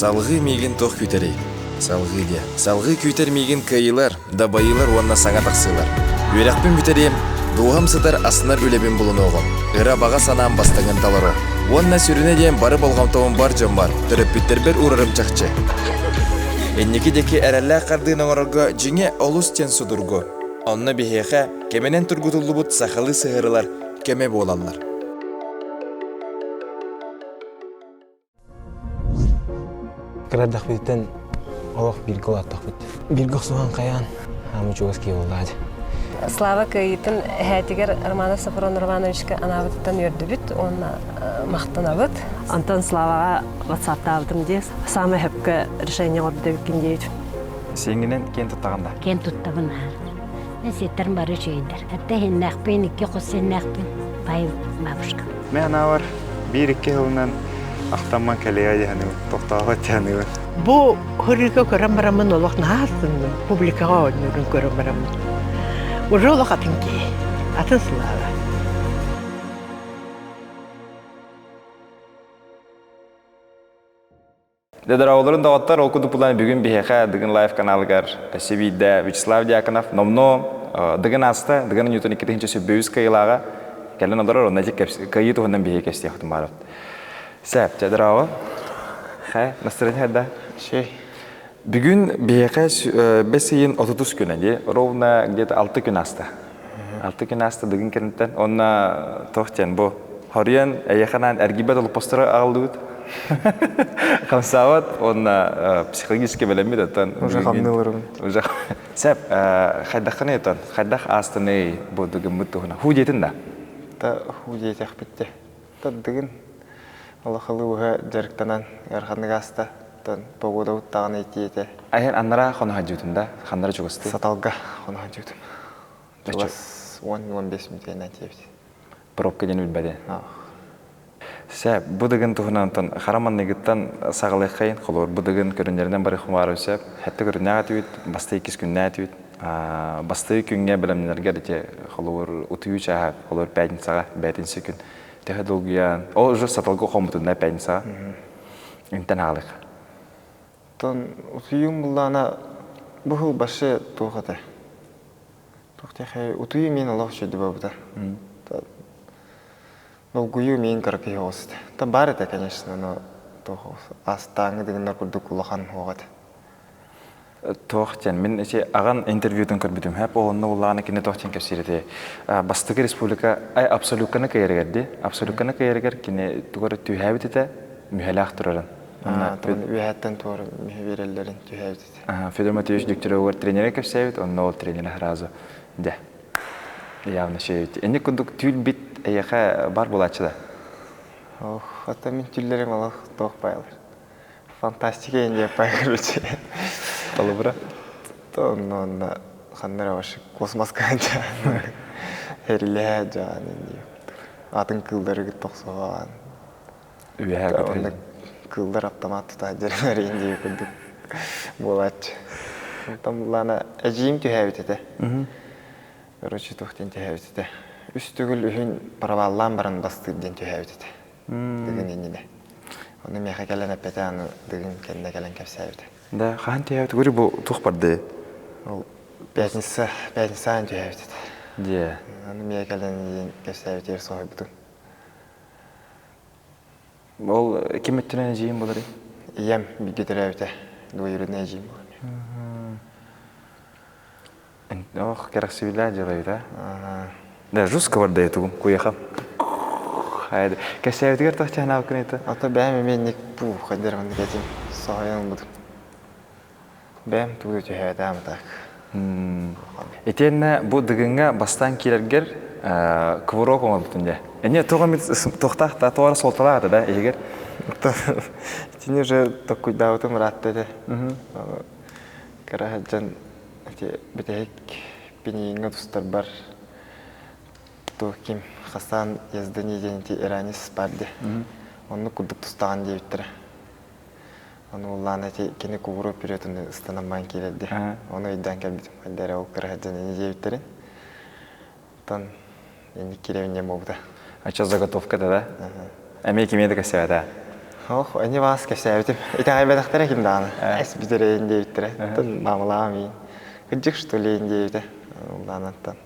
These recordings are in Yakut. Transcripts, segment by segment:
Салҕыы миигин туох күүтэрий? Салҕыы диэ. Салҕыы күүтэр миигин кыайыылар, дабайыылар уонна саҥа тахсыылар. Үөрэхпин бүтэриэм, дууһам сытар астынар үлэбин булунуоҕум. Ыра баҕа санаам бастыҥын толору. Уонна сүрүнэ диэн бары болҕомтобун бар дьоммор, төрөппүттэрбэр уурарым чахчы. Инники диэки эрэллээх хардыыны оҥорорго дьиҥэ олус диэн судургу. Онно биһиэхэ кэминэн тургутуллубут сахалыы сыһыарылар көмө буолаллар. Кыра эрдэхпититтэн олох бииргэ улааттахпыт. Бииргэ охсуһан хайаан, аамы чугас киһи буоллаҕа дии. Слава кыайыытын эһээтигэр Романов Софрон Романовичка анаабытыттан үөрдүбүт уонна махтанабыт. Антон Славаҕа ватсаптаабытым дии. Саамай сөпкө решение оҥордо эбиккин диэбитим. Сиэҥҥинэн киэн туттаҕын да? Киэн туттабын аһар. Мен сиэттерим бары үчүгэйдэр. Хатта иһиннээхпин, икки хос сиэннээхпин, бай бабушка. Мен анаабар биир-икки сылынан ахтамман кэлиэ диэханыбын, тохтообот диэханыбын. Бу хырыыга көрөн бараммын олох наһаа астынным. Публикаҕа оонньуурун көрөн бараммын. Уже олох атын киһи, атын Слава. Дороолорун доҕоттор, ол курдук булан бүгүн биһиэхэ Дыгын Лайв каналыгар өссө биирдэ Вячеслав Дьяконов номнуо Дыгын ааста, Дыгын Ньютон 2023 кыайыылааҕа кэлэн олорор, онно ити кыайыы туһунан биһиги кэпсиэхпитин баарабыт. Сәп, дьэ дорообо. Хэ, настроение да? Шей. Бүгүн биһиэхэ бэс ыйын 30 күнэ дии, ровно где-то 6 күн ааста. 6 күн ааста Дыгын кэнниттэн. Онно туох диэн бу хоруйан эйиэхэ эргийбэт олоппосторо аҕаллыбыт. Хамсаабат уонна психологически бэлэммит оттон Уже хамныыларым. Уже сәп хайдаххыный отон хайдах аастыный бу дыгыммыт туһуна хуу диэтин да Та хуу диэтиэхпит Та дыгын олохолуу быһа дьарыктанан ыараханнык ааста. Тон погода уттаҕына итиэтэ. Айан аннара хоноһодьуутун да ханнара чугастыы Саталга хоноһодьуутум. Чугас 10-15 мүнүүтэнэн тиэбит. Пробка диэн билбэти. Сэ, бу дыгын туһунан онтон хара манныгыттан саҕалыаххайын, холобур, бу дыгын көрүннэринэн бары хумаарым сөп. Хэтте көрүннээх этибит, бастыы иккис күннээх этибит. Бастыы күҥҥэ бэлэмнэнэргэр ити холобур утуйуу чааһа, холобур пятницаҕа, бээтинсэ күн төһө долгуйан, ол уже саталга хоммутунна пятницаҕа. Интэн аалык. Тон утуйуум буллаана бу хыл башы туох этэ. Туох диэхэй, утуйуу мин олох үчүгэй буолбута. Долгуйуу миин кыра киһи оҕус этэ. Та баар этэ, конечно, но туох астааҥҥы дыгыннар курдук улахан уох этэ. Туох диэн, мин ити аҕан интервьютун көрбүтүм хэп, ол онно улаана кини туох диэн кэпсиир этэ. Бастакы республика ай абсолютканы кыайарыгар ди, абсолютканы кыайарыгар кини тугу эрэ түһээбит этэ, мүһэлээх турарын. Үөһэттэн туора мүһэ биэрэллэрин түһээбит этэ. Федор Матвеевич Дегтяревыгар тренерэ кэпсээбит, онно ол тренерэ сразу дьэ явно шеют. Инник курдук түүл-бит эйиэхэ бар буолааччы да? Ох, ата мин түллэрим олох туох баайлар. Фантастика индия пай, короче. Холобура? То онно онно ханна эрэ вообще космоска дьаан эрилэһэ дьаан инди атын кыыллары тохсоҕоон Үөһээ Онно кыыллар автомат тута дьэрэлэр индия курдук буолааччы. Онтон буллаана эдьиийим түһээбит этэ. Короче, туох диэн түһээбит этэ. Үс төгүл үһүн проваллаан баран бастыыр диэн түһээбит этэ. Дыгын иннинэ. Ону миэхэ кэлэн эппэтэ, аны Дыгын кэннэ кэлэн кэпсээбитэ. Да, хаһан түһээбит? Говорю, бу туох барды? Ол пятница, пятницаан түһээбит этэ. Дьэ. Аны миэхэ кэлэн диэн кэпсээбитигэр соһуйбутум. Ол ким өттүнэн эдьиийим буоларый? Ийэм бииргэ төрөөбүтэ. Двоюродная эдьиийим буолар. Ох, кэрэхсибиллээх дьыала эбит, а? Да, жестко барда тугум, куйахам. Кэсээбитигэр туох чаһынаабыккын это? Ата бэйэм эмиэ инник пуу хайдар маннык этим соһуйан ылбытым. Бэйэм тугу да түһээтэм так. Итиэннэ бу Дыгыҥҥа бастаан киирэргэр кувырок оҥорбутун дьэ. Эмиэ туох эмит туохтаах да туора суолталаах этэ да иһигэр? Итини уже токкуйдаабытым ыраатта этэ. Кыра сылдьан ити бүтэһик пинииҥҥэ тустарбар туох ким Хасан Яздани диэн ити иранец баар дии. Оннук курдук тустаҕын диэбиттэрэ. Ону улаан ити кини кууру пүрүөтүн ыстанан баран киирэрди. Ону өйдөөн кэлбитим. Хайда эрэ ол кыра сылдьан ини диэбиттэрин. Оттон инник киирэбин диэн буолбута. А что заготовка да? Эмиэ кимиэ да кэсэбэтэ. Ох, они вас кэпсээбитим. Итэҕэйбэтэхтэрэ ким даҕаны. Эс бүтэрэйин диэбиттэрэ. Оттон маамалаам иин. Кырдьык что ли диэбитэ. Улаанаттан.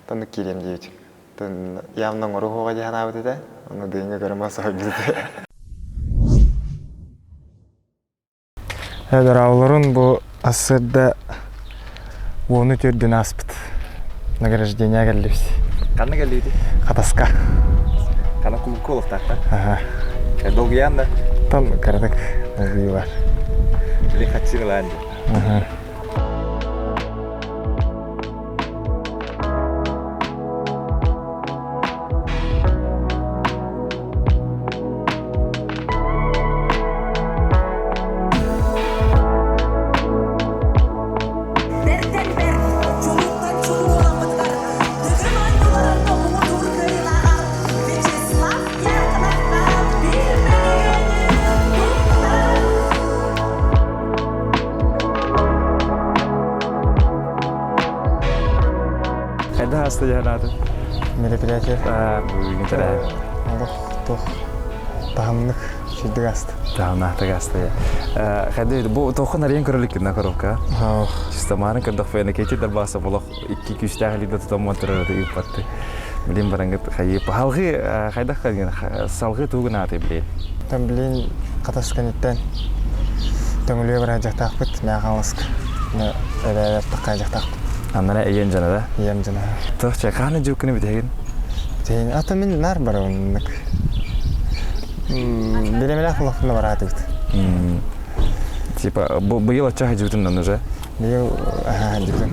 Тоннук киириэм диэбитим. Тон явно оҥору хуоҕа дии санаабыт этэ. Ону дыйыҥҥа көрөмө соһуйбут этэ. Дорооболорун бу ассырда уону төрдүн ааспыт награждение кэллибит. Ханна кэллибит? Хатаска. Хана кулукка олохтаахта. Аха. Долгуйаан да? Тон кыратык долгуйуу бар. Били хаччыгылаан дии. Аха. Бэртэн бэрт, чулууттан чулуу уоламмытыгар Дыгын оонньууларын муҥутуур кыайыылааҕар Вячеслав Дьяконовка биир мөлүйүөнү туттарар. Хайдах ааста дьаһанаатын? Мероприятие. Бүгүн тэрээһин. Олох туох таһымнык сүрдүк ааста. Таһымнаахтык ааста. Хайда бу тохон арыйан көрөлүк гына коробка. Чисто маарын көрдөхпүнэ кэти дарбааса олох икки күүстээх илиитэ тутан монторору ыыппатты. Билин барангыт хайы пахалгы хайдах салгы тугун ааты билин. Там билин хатас кэнниттэн төҥүлүө барар дьахтаахпыт мээхаласка эбээлэр таххай дьахтаахпыт. Аннара ийэм дьана да? Ийэм дьана. Туох чэ хааны дьуккуну бүтэгин? Бүтэгин ата мин нар барабыннык. Билемелэх булахпына бараатыбыт. Типа быйыл оччо хадьыбытын уже? Быйыл хадьыбытын.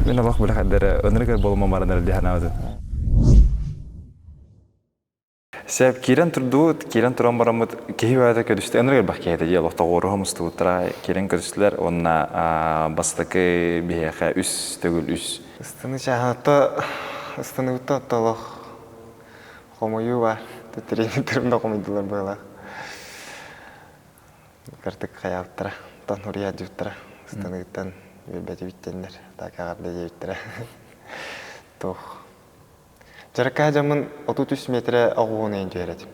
Мин олох билэ хаддара ынырыгар болума баранар диһанаабытын. Сеп киирэн турдубут, киирэн туран бараммыт киһи баата көрүстэ, ынырык элбэх киһи этэ дии олохтоҕуоруһа мустубуттара киирэн көрүстүлэр уонна бастакы биһиэхэ үс төгүл үс. Ыстаны чааһынатта ыстаныбытта отто олох хомуйуу бар. Тренердэрим да хомуйдулар быһыылаах. Кыртык хайаабыттара, тон уруйаадьыбыттара, ыстаныгыттан үөрбэтибит диэннэр, так эҕэрдэ диэбиттэрэ. Туох Дьарыкка дьоммун 33 миэтэрэ оҕуһун ыйан түһэр этим.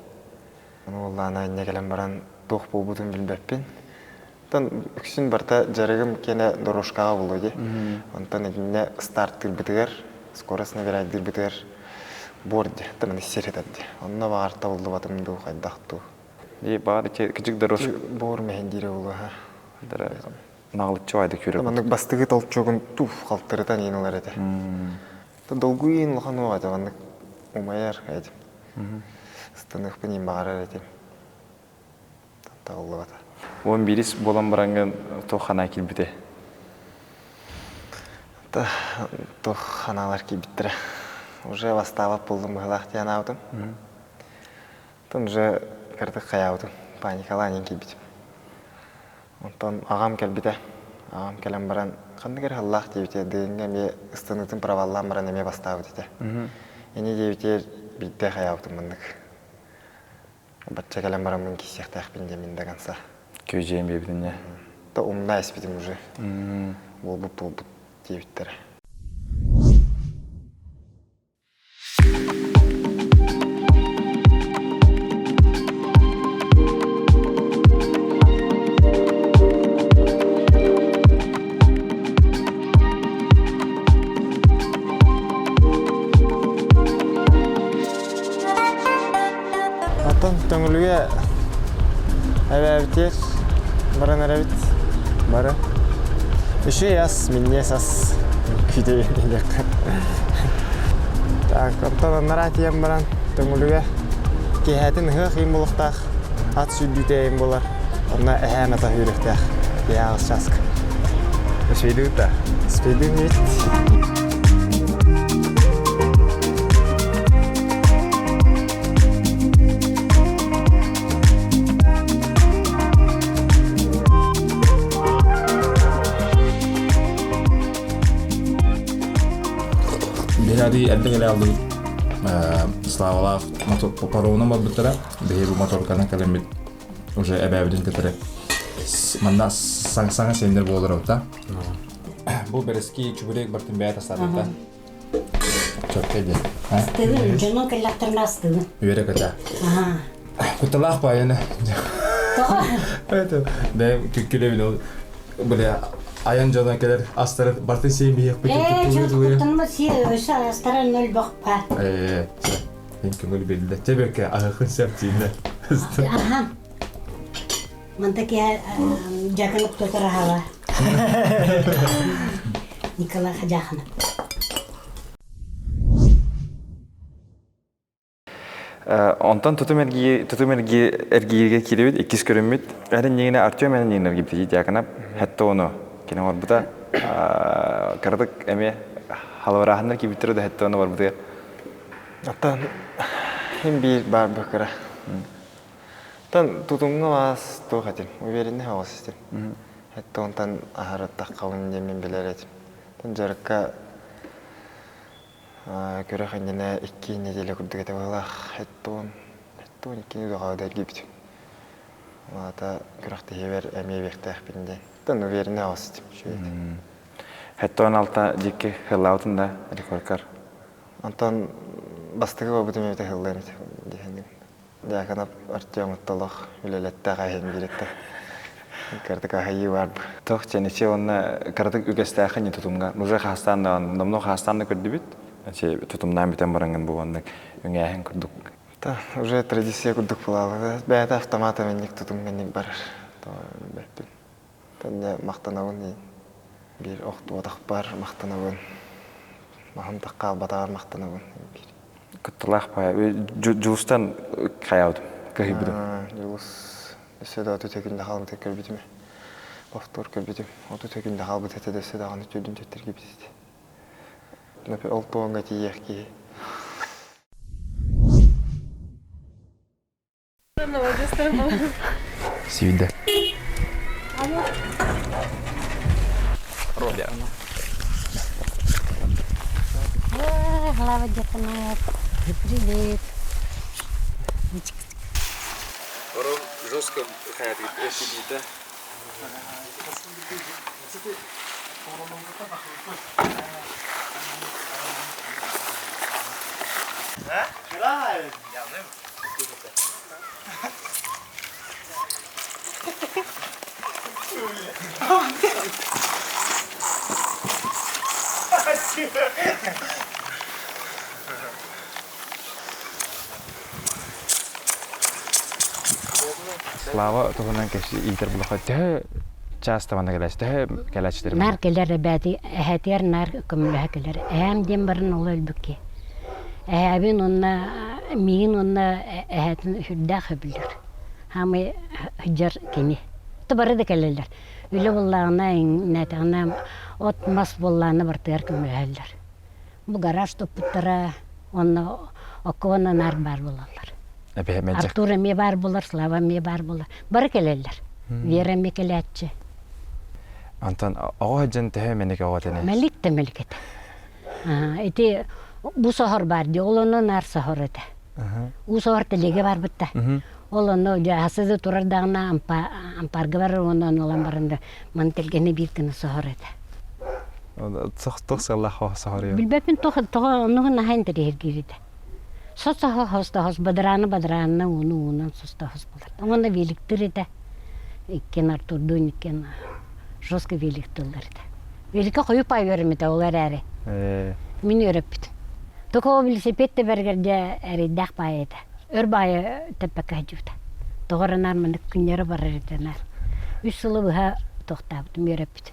Ону уоллаана инньэ кэлэн баран туох буолбутун билбэппин. Оттон үксүн барыта дьарыгым киэнэ дорожкаҕа буолуо дии. Онтон итиннэ стартыырбытыгар, скорость набирайдыырбытыгар буор дии, оттон сир этэр дии. Онно баҕар табыллыбатым дуу, хайдах дуу. Дии баар кичик дорожка. Буор мэһин диирэ буолуо Наҕылыччы баайда күүрэ. Маннык бастакы толчогун туф халтырытан иин ылар этэ. Долгуйун улахан уоҕа этэ маннык умайар этим. Ыстаныахпын иин баҕарар этим. Табыллыбата. Уон биирис буолан бараҥҥын туох ханаа киирбитэ? Туох ханаалар киирбиттэрэ. Уже бастаабат буоллум быһыылаах диэн анаабытым. Оттон уже кыратык хайаабытым. Паникалаан иин киирбитим. Онтон аҕам кэлбитэ. Аҕам кэлэн баран, ханнык эрэ сыллаах диэбитэ, Дыгыҥҥа эмиэ ыстаныытын проваллаан баран эмиэ бастаабыт этэ. Ини диэбитигэр биирдэ хайаабытым маннык. Бачча кэлэн бараммын киирсиэхтээхпин диэммин до конца. Күөдьүйэн биэбитин дьэ. То умна эспитим уже. Буолбут буолбут диэбиттэрэ. Оттон Төҥүлүгэ эбээбитигэр баран эрэбит. Бары. Үчүгэй ас, минньиэс ас. Күүтэбин диэххэ. Так, оттон анараа тиийэн баран Төҥүлүгэ киэһэтин ыһыах иин буолуохтаах, ат сүүрдүүтэ иин буолар. Онно эһээн ата сүүрүөхтээх. Киэһэ аҕыс чааска. Спейдыгыт да? Спейдыгын бит. Биһиги эрдэ кэлэ алдыбыт Славалаах паромунан барбыттара. Биһиги бу моторканан кэлэммит уже эбээбитин кытары манна саҥа сиэннэр буолар да. Бу бэрэски чубурек бартын бэйэ тастаабыта. Чөккө диэн. Астыгын, дьонуҥ кэллэхтэринэ астыгын. Үөрэ көтө. Кутталаах баайаны. Тоҕо? Это, бэйэм күккүлэбин ол бля айан дьоно кэлэр астарын барытын сиэн биһиэхпит Ээ, чуутуттан си өссө астара нөл бохпа. Ээ, мен көҥүл биллэ. Чэ бэккэ аһыхын сөп диинэ. Аха. Манта киһи дьакын уктутар аһала. Николай Хадьаханов. Онтон тутум эргии тутум эргии эргииргэ киирибит иккис көрүммүт эрин ньиҥинэ Артем эрин ньиҥинэ эргиппит дьааканап хэтте ону кини оҥорбута кыратык эмиэ халабырааһыннар киирбиттэрэ да хэтте ону барбытыгар Оттон хим биир баар быкыра. Тан тутумҥа маас туох этим, уверенный оҕус этим. Хэтте онтон аһарыттаххабын диэн мин билэр этим. Тан дьарыкка Күрэх иннинэ икки неделя курдук этэ быһыылаах. Эттуон, эттуон иккини дуҕаҕа эргийбитим. Ол аата күрэхтэһиибэр эмиэ биэхтээхпин диэн. Оттон уверенный аҕыс этим, үчүгэй этэ. Хэттон алта дьикки хыллаабытын да рекордкар. Онтон бастакы буолбутум эбитэ хыллыам этэ диэхиним. Дьааканап Артем оттолох үлэлэттээх аһын биирэтэ. Кырдык аһайыы бар. Тох чэничи уонна кыратык үгэстээхин не тутумга. Уже хаастаан да номно хаастаан да көрдүбүт. Че тутумнаан бүтэн барангын бу оннук үҥээһин курдук. Та уже традиция курдук булаалы. Бэйэтэ автомат эминник тутум барар. Бэппин. Тэннэ махтанабын биир охтуотахпар махтанабын. Маһым таххаалбатаҕар махтанабын биир. Кыттылаах баай. Дьулустан хайаабытым, кыһыйбытым. Дьулус өссө да оту төкүндэ хаалбыта көрбүтүм. Повтор көрбүтүм. Оту төкүндэ хаалбыт этэ да өссө даҕаны төрдүн төттөргүбүт этэ. Ол туоҥҥа тиийиэх киһи. Сүйдэ. Слава Дьяконов. Привет. Орон жестко хаятыгыт эркидиитэ. Слава туһунан кэпсии иитэр булаха төһө чаас табанна кэлээччи төһө кэлээччилэр Нар кэлэр эбээти эһэтигэр нар көмөлөһө кэлэр. Эһээм диэн баран ол өлбүккэ. Эһээбин уонна миигин уонна эһээтин сүрдээх сөбүлүүр. Хаамай сылдьар кини. Бары да кэлэллэр. Үлэ буоллаҕына, иҥнээтэҕинэ от-мас буоллаҕына барытыгар көмөлөһөллөр. Бу гараж туппуттара уонна окко уонна наар баар буолаллар. Артур эмиэ баар буолар, Слава эмиэ баар буолар. Бары кэлэллэр. Вера эмиэ кэлээччи. Антон оҕо сылдьан төһө мэник оҕо этэ? Мэлик да мэлик этэ. Ити бу соһор баар дии, ол онно наар соһор этэ. Уу соһор тэлиэгэ барбыт да. Ол онно дьаһасы да турар даҕаны ампаарга барар уонна ону ылан баран да маны тэлгэни биир гына соһор этэ. Тох сыаллаах соһор Билбэппин тоҕо оннугун наһаа интэриэһиргиир этэ. Сос хос бадарааны бадараанна ууну уунан сос булар. Уонна великтир этэ. Иккиэн Артурдуун иккиэн жестко великтыллар этэ. Великэ хойуппай үөрэммитэ ол эрээри. Мин үөрэппит. Только велосипед тэбэргэр дьэ эрэйдээх баайа этэ. Өр баайа тэппэккэ сылдьыбыта. Тоҕо эрэ наар маннык күннэри барар этэ наар. Үс сылы быһа тохтообутум үөрэппит.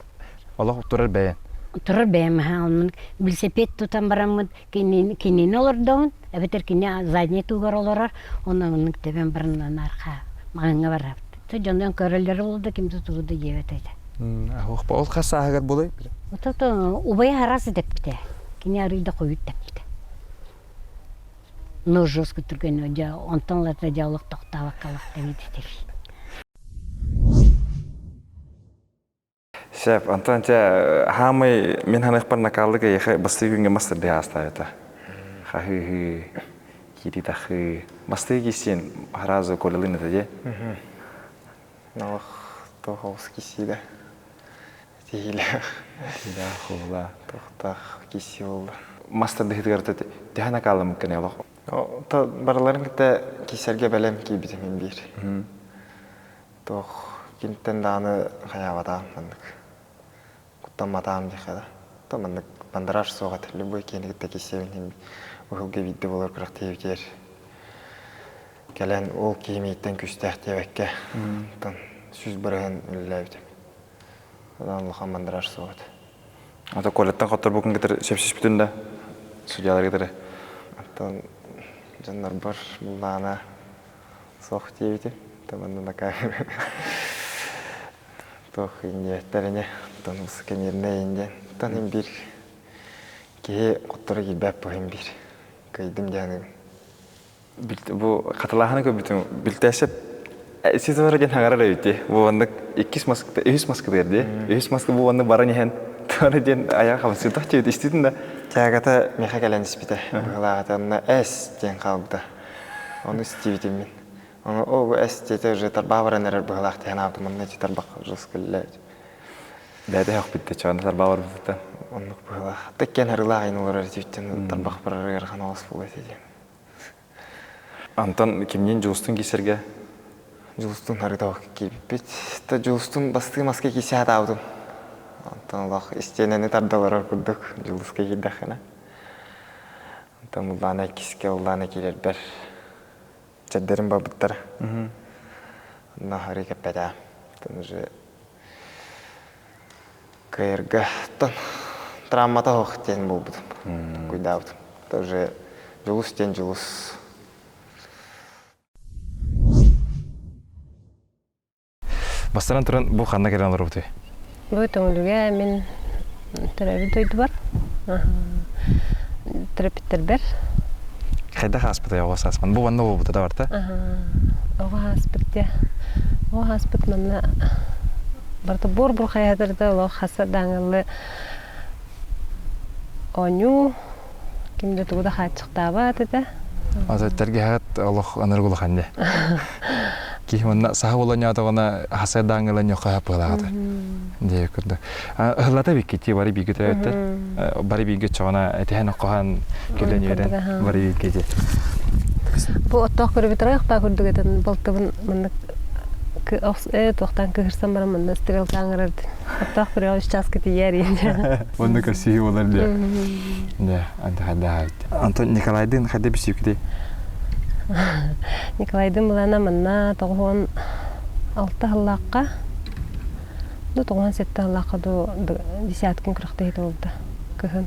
Олох турар бэйэн? Турар бэйэм аһа. Онон велосипед тутан бараммыт кинини олордобун, эбэтэр кини задний тугар олорор, онон оннук тэбэн баран наар маҕаҥҥа барабыт. Дьонун көрөллөрө буолда, ким да тугу да диэбэт этэ. Ол хас сааһыгар буолай? Ото убайа харас тэппитэ. Кини арыый да хойут тэппитэ. Но жестко түргэн дьэ онтон ылата дьэ олох тохтообокко алахтан ититэр. Сөп, онтон чэ хаамай мин ханыхпар накаллык эйиэхэ бастыы күҥҥэ мас тардыы аастаабыта. Хаһыы-хыы, киирии-тахыы. Бастыы киссиэн сразу Колялыын этэ дии. Олох туох олус киссиидэ. Тиһилээх. Тиһилээх, хула. Туохтаах киссии буолла. Мас тардыһыытыгар төһө накалламмыккын олох? То барыларын кытта киссэргэ бэлэм киирбитим мин биир. Туох кимтэн даҕаны хайаабатаҕым маннык. Куттамматаҕым диэххэ да. То маннык мандараж суох этэ. Любой киһини кытта киирсэбин иһин уһулга биирдэ буолар күрэхтэһиибитигэр кэлэн ол киһи миигиттэн күүстээх диэбэккэ, онтон 100% үлэлээбитим. Онон улахан мандараж суох этэ. Ата Колеттан хотторбуккун кытары сөпсүспүтүн да судьялары кытары. Оттон дьоннорбор буллаана суох диэбитим. Таманна на камера. Туох индиэттэр ини, оттон высокомерный индиэн. Оттон им биир киһи хотторо киирбэт бу им биир. Кыйдым диэн Бу хатылааһыны көрбүтүм билтээсэп ситовара диэн хаҥарар эбит бу маннык иккис маскыта үһүс маскытыгар дии үһүс маска бу маннык баран иһэн туора диэн айаҕа хамсыытах диэбит иститин да Тягата миэхэ кэлэн испитэ быһылааҕыта онно эс диэн хаалбыта ону истибитим мин ону о бу эс диэтэ уже тарбаҕа баран эрэр быһылаах диэн аабытым онно ити тарбах жестко үллээбит бэйэтэ хөхпүттэ чоҕоно тарбаҕа барбытыттан оннук быһылаах теккен харылаах айын олорор этибиттэн тарбах барарыгар ханалас буолуо этэ диэн Антон кимниин Дьулустуун киирсэргэ? Дьулустуун Харытов киирбиппит. Та Дьулустуун бастыы маска киирсэ сатаабытым. Онтон олох истиэнэни тарда олорор курдук Дьулуска киирдэххинэ. Онтон Уллаана иккискэ Уллаана киирэрбэр чэрдэрим барбыттара. Онно арыы кэппэтэ. Оттон уже кыайарга оттон травмата суох диэн буолбутум. Толкуйдаабытым. Тоже Дьулус диэн Дьулус. Бастатан туран бу ханна кэлэн олоробутуй? Бу Төҥүлүгэ мин төрөөбүт дойдубар төрөппүттэрбэр. Хайдах ааспытай оҕо сааспын? Бу манна буолбута да барта? Оҕо ааспыт дьэ. Оҕо ааспыт манна барыта буор-буор хайаатар да олох хаса дааҥыллы оонньуу ким да тугу да хааччахтаабат этэ. Ата тэлгэһэҕит олох ынырык улахан дии. Киһи манна саха буолан ньоотоҕуна хасайдаан ылан ньоххо хаппыалаах этэ. Дии курдук. Ыһыллата биккити бары бииргэ төрөөбүттэр. Бары бииргэ чоҕуна этиһэн оккоһон күлэн үөрэн бары бииргэ дии. Бу оттоох көрүбүт ырыахтаа курдук этэн балтыбын маннык туохтаан кыһырсан баран манна стрелка аҥарар оттоох көрүөҕ үс чааска тиийээр Онно көрсүһүү болар диye. Да, анта хайда Антон Николайдын хайда бисүүкүтэй? Николайдын былаана манна 96 сыллаахха ну 97 сыллаахха ду десяткин күрэхтэһиитэ буолбута кыһын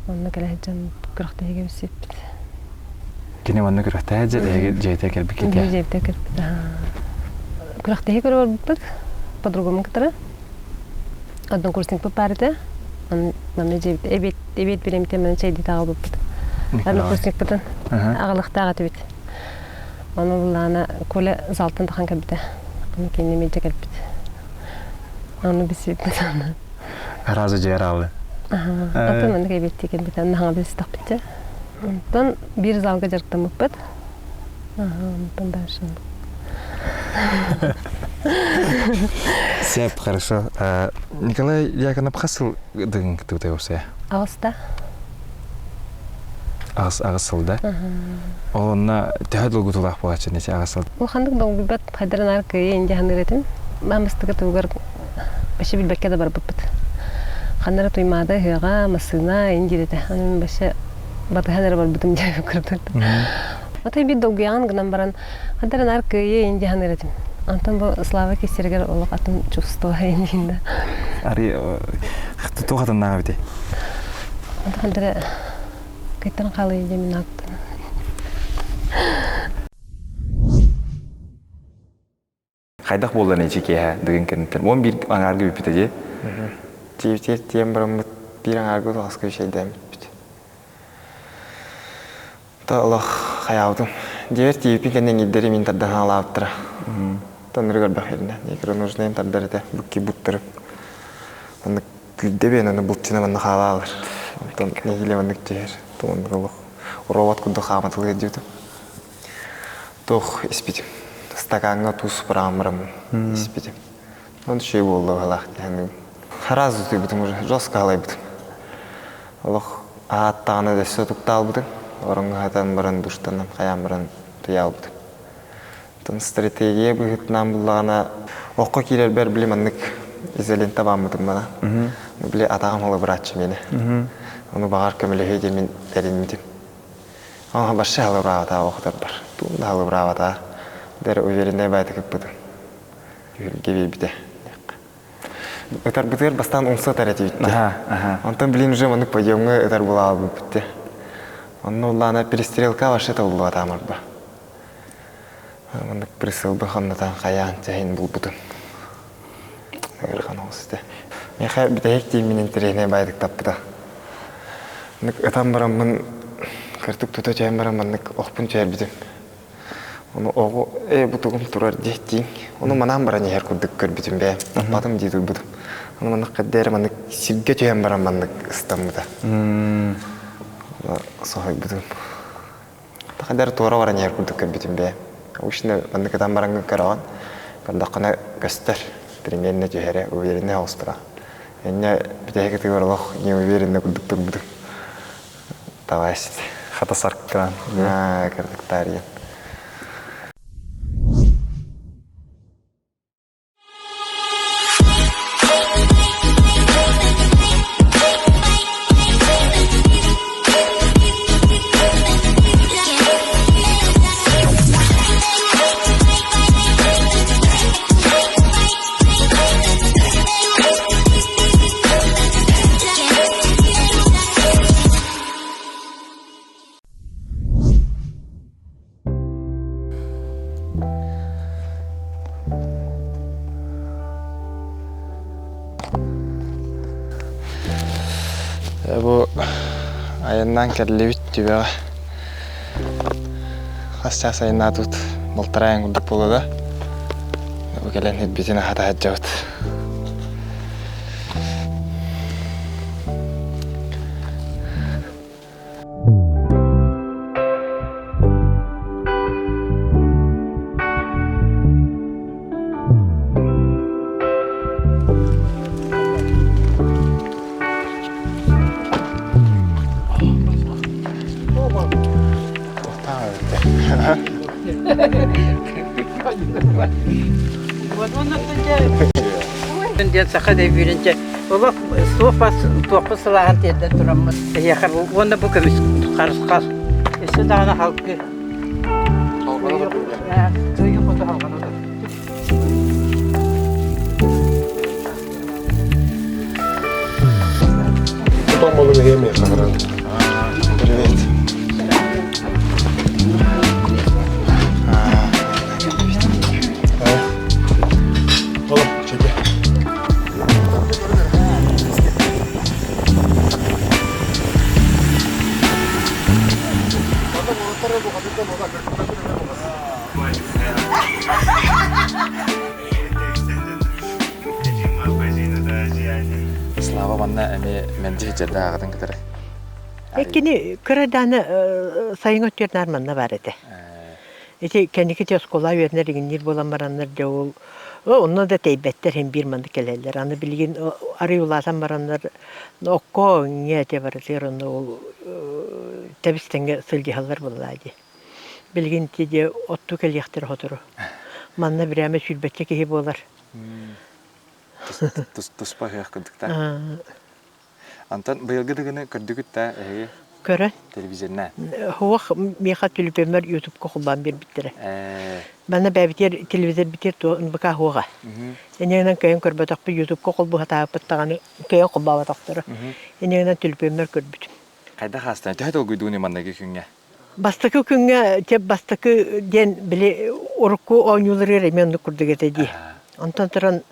онно кэлэ сылдьан күрэхтэһиигэ билсиппит Кини манна күрэхтэһэ дьэ эһиги дьиэтэ кэлбиккит дьиэтэ кэлбит күрэхтэһии көрө барбыппыт подругум кытары однокурсникпыт баар этэ манна дьиэбит эбиэт эбиэт бириэмэтэ манна чэйдии аҕалбыппыт однокурсникпытын аҕалыахтаах этибит ону буллаҕына Коля залтан тахан кэлбитэ ону кинини мэлдьи кэлбит ону билсибиппит Разы дьиэр аалы Атын маннык эбиэттии кэлбитэ наһаа билстэхпитчэ онтон биир залга дьарыктаммыппыт онтон дальше Сеп, хорошо. Николай Дьяконов хас сыл дыгын кытыбытай уопсайа? Аҕыста. Аҕыс аҕыс сыл да? Ол онно төһө долгутуулаах буолааччы ити аҕыс сыл? Улаханнык долгуйбат хайдарынаар кыайа инде саныыр этим. Маамыстыга тугар вообще билбэккэ да барбыппыт. Ханнара Туймаада ыһыаҕа, массыына индир этэ. Аны вообще батыһан эрэ барбытым диэн курдук. Отой биир долгуйаҕын гынан баран хандарынаар кыайа инде саныыр этим. Онтон бу Слава киссэригэр олох атын чувство индиинда. Ари туох атыннааҕа эбитий? Онтон хандара кыйтан хаалыы диэн мин ааттан. Хайдах буоллан ичи киэһэ дыгын кэнниттэн 11 аҥаарга бүппүтэ дии. Тиэбитигэр тиийэн бараммыт биир аҥаарга утаҕаска үчэйдээммиппит. Та олох хайаабытым. Дьиэбэр тиийбиппин кэннэ иҥиирдэри мин тардан хаалаабыттара. Тоннору көрбөх иринэ. Некрону нужно тардар этэ. Букки буттарып. Оннук күүрдэ биэн аны булчуна манна хаалаалар. Онтон нэһиилэ маннык түһэр. Оннук олох робот курдук хааматылыыр диэбитим. Туох испитим. Стакаҥҥа туус быраҕан испитим. Оны үчүгэй буолла быһалаах диэн Сразу утуйбутум уже, жестко халайбытым. Олох ааттаҕына өссө утуктаалбытым. Ороҥҥо сытан баран душтанан хайаан баран утуйаалбытым. Оттон стратегия быһыытынан буллаҕына, окко киирэрбэр били маннык изолента бааммытым мана. Били атаҕым халыбырааччы миэнэ. Ону баҕар көмөлөһүө диэн мин тэриммитим. Ага вообще халыбыраабатаа охторбор. Туун да халыбыраабатаа. Дэр увереннай баайта кыппытым. Түһүлгэ биэрбитэ. Ытарбытыгар бастаан умса ытар этибит. Онтон билин уже маннык подъемҥа ытар булаабыппыт. Онно улаана перестрелка вообще табыллыбатаамарба. Маннык присылбы ханнатан хайаан чэһин булбутум. Ыарахан оҕус этэ. Миэхэ бүтэһик тииммин интэриэһинэй баайдык таппыта. Маннык ытан бараммын, кырдьык тута түһэн баран маннык охпун түһэрбитим. Ону оҕо ээ бу тугум турар диэттиин. Ону манаан баран иһэр курдук көрбүтүм бэйэм. Таппатым дии турбутум. Ону маннык хайда эрэ маннык сиргэ түһэн баран маннык ыстаммыта. Соһуйбутум. Хайдар туора баран иһэр курдук көрбүтүм бэйэм. Обычно маннык ытан бараҥҥын көрөҕүн. Көрдөххүнэ көстөр. Примерно түһэрэ, увереннай оҕустара. Инньэ бүтэһик ытыгар олох неуверенно курдук турбутум. Давай Хата саркыраан. Кырдык таарыйан. Бу айаннаан кэллибит түбэҕэ. Хас чаас айаннаатыбыт? Балтараа айан курдук буолла да. Бу кэлэн ирбитин аһата сылдьабыт. Диэн саха дөйбүүрүнчэ олох суох бас туохпут сылааһын тиэрдэн тураммыт эһиэхэ уонна бу көмүс харысхал өссө даҕаны халгы кыайыы хоту халҕана Привет. Слава манна эмиэ мэлдьи сылдьарда аҕатын кытары. Кини кыра дааны сайын өттүгэр наар манна баар этэ. Ити кэнники те оскуола үөрэнэр иҥниир буолан бараннар дьэ ол онно да тэйбэттэр син биир маннык кэлэллэр. Аны билигин арый улаатан бараннар окко иҥҥэ этэ барытыгар онно ол тэбис тэҥҥэ сылдьыһаллар буоллаа дии. Билигин ити дьэ оттуу кэлиэхтэрэ сотору. Манна бирээмэ сүүрбэччэ киһи буолар. Туспа ыһыах курдук да. Антон быйылгы дыгыны көрдүгүт да эһиги? Көрөн. Телевизорна. Хуох миэхэ түлүпүөммэр ютубка холбоон биэрбиттэрэ. Манна бэйэбитигэр телевизорбитигэр туох НБК хуоҕа. Иннинэн көйөн көрбөтөхпүт ютубка холбуһатаабыппыт даҕаны көйөн холбооботохторо. Иннинэн түлүпүөммэр көрбүтүм. Хайдах астан төһө долгуйдууну манныгы күҥҥэ? Бастакы күҥҥэ те бастакы диэн били урукку оонньууларыгар эмиэ оннук курдук этэ дии. Онтон туран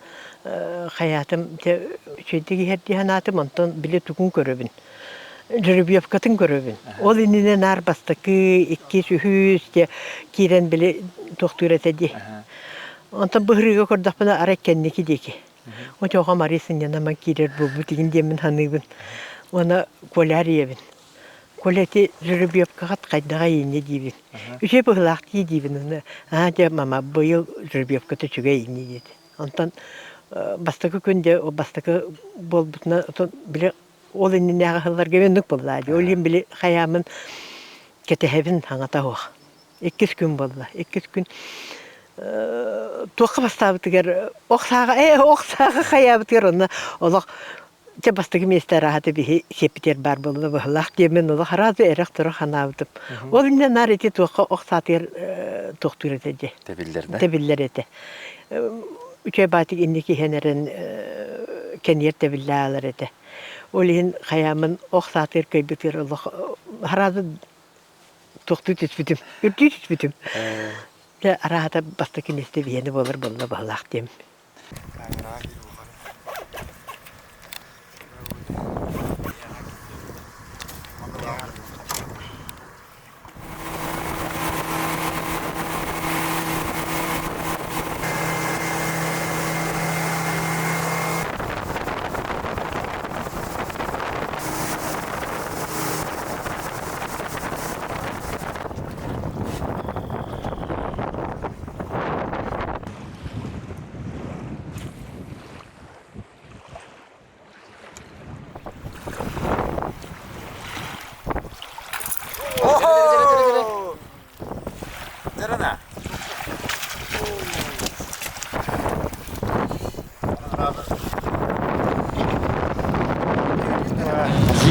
хайаатым те үчүгэйдик иһэр дии санаатым, онтон били тугун көрөбүн. Жеребьевкатын көрөбүн. Ол иннинэ наар бастакы, иккис, үһүс те киирэн били туохтуур этэ дии. Онтон быһырыыга көрдөхпүнэ арай кэнники диэки. Очоҕо Мария сынньанаман киирэр буолбут игин диэммин саныыбын. Уонна Коляр ийэбин. Коля ити жеребьевкаҕыт хайдаҕай инньэ диибин. Үчүгэй быһыылаах дии диибин уонна аа дьэ мама быйыл жеребьевката үчүгэй инньэ диэтэ. Онтон бастакы күн дьэ бастакы буолбутунан отон били ол иннинээҕи сылларга оннук буоллаа дии. Ол иһин били хайаамын кэтэһэбин саҥата суох. Иккис күн буолла. Иккис күн. Туохха бастаабытыгар ох сааҕа ээ ох сааҕа хайаабытыгар онно олох Дьэ бастакы миэстэ арааһата биһи сиэппитигэр баар буолла быһылаах диэммин олох араас эрэх-турах санаабытым. Ол иннинэ наар ити туохха ох саатыгар туохтуур этэ дии. Тэбиллэр да? Тэбиллэр этэ. Үчүгэй баатык инники иһэн эрэн кэниэр тэбиллэ аалар этэ. Ол иһин хайаамын ох саатыгар көйбүтүгэр олох араас туохтуу түспүтүм, үрдүү түспүтүм. Дьэ арааһата бастакы миэстэ биһиэнэ буолар буолла быһылаах диэм.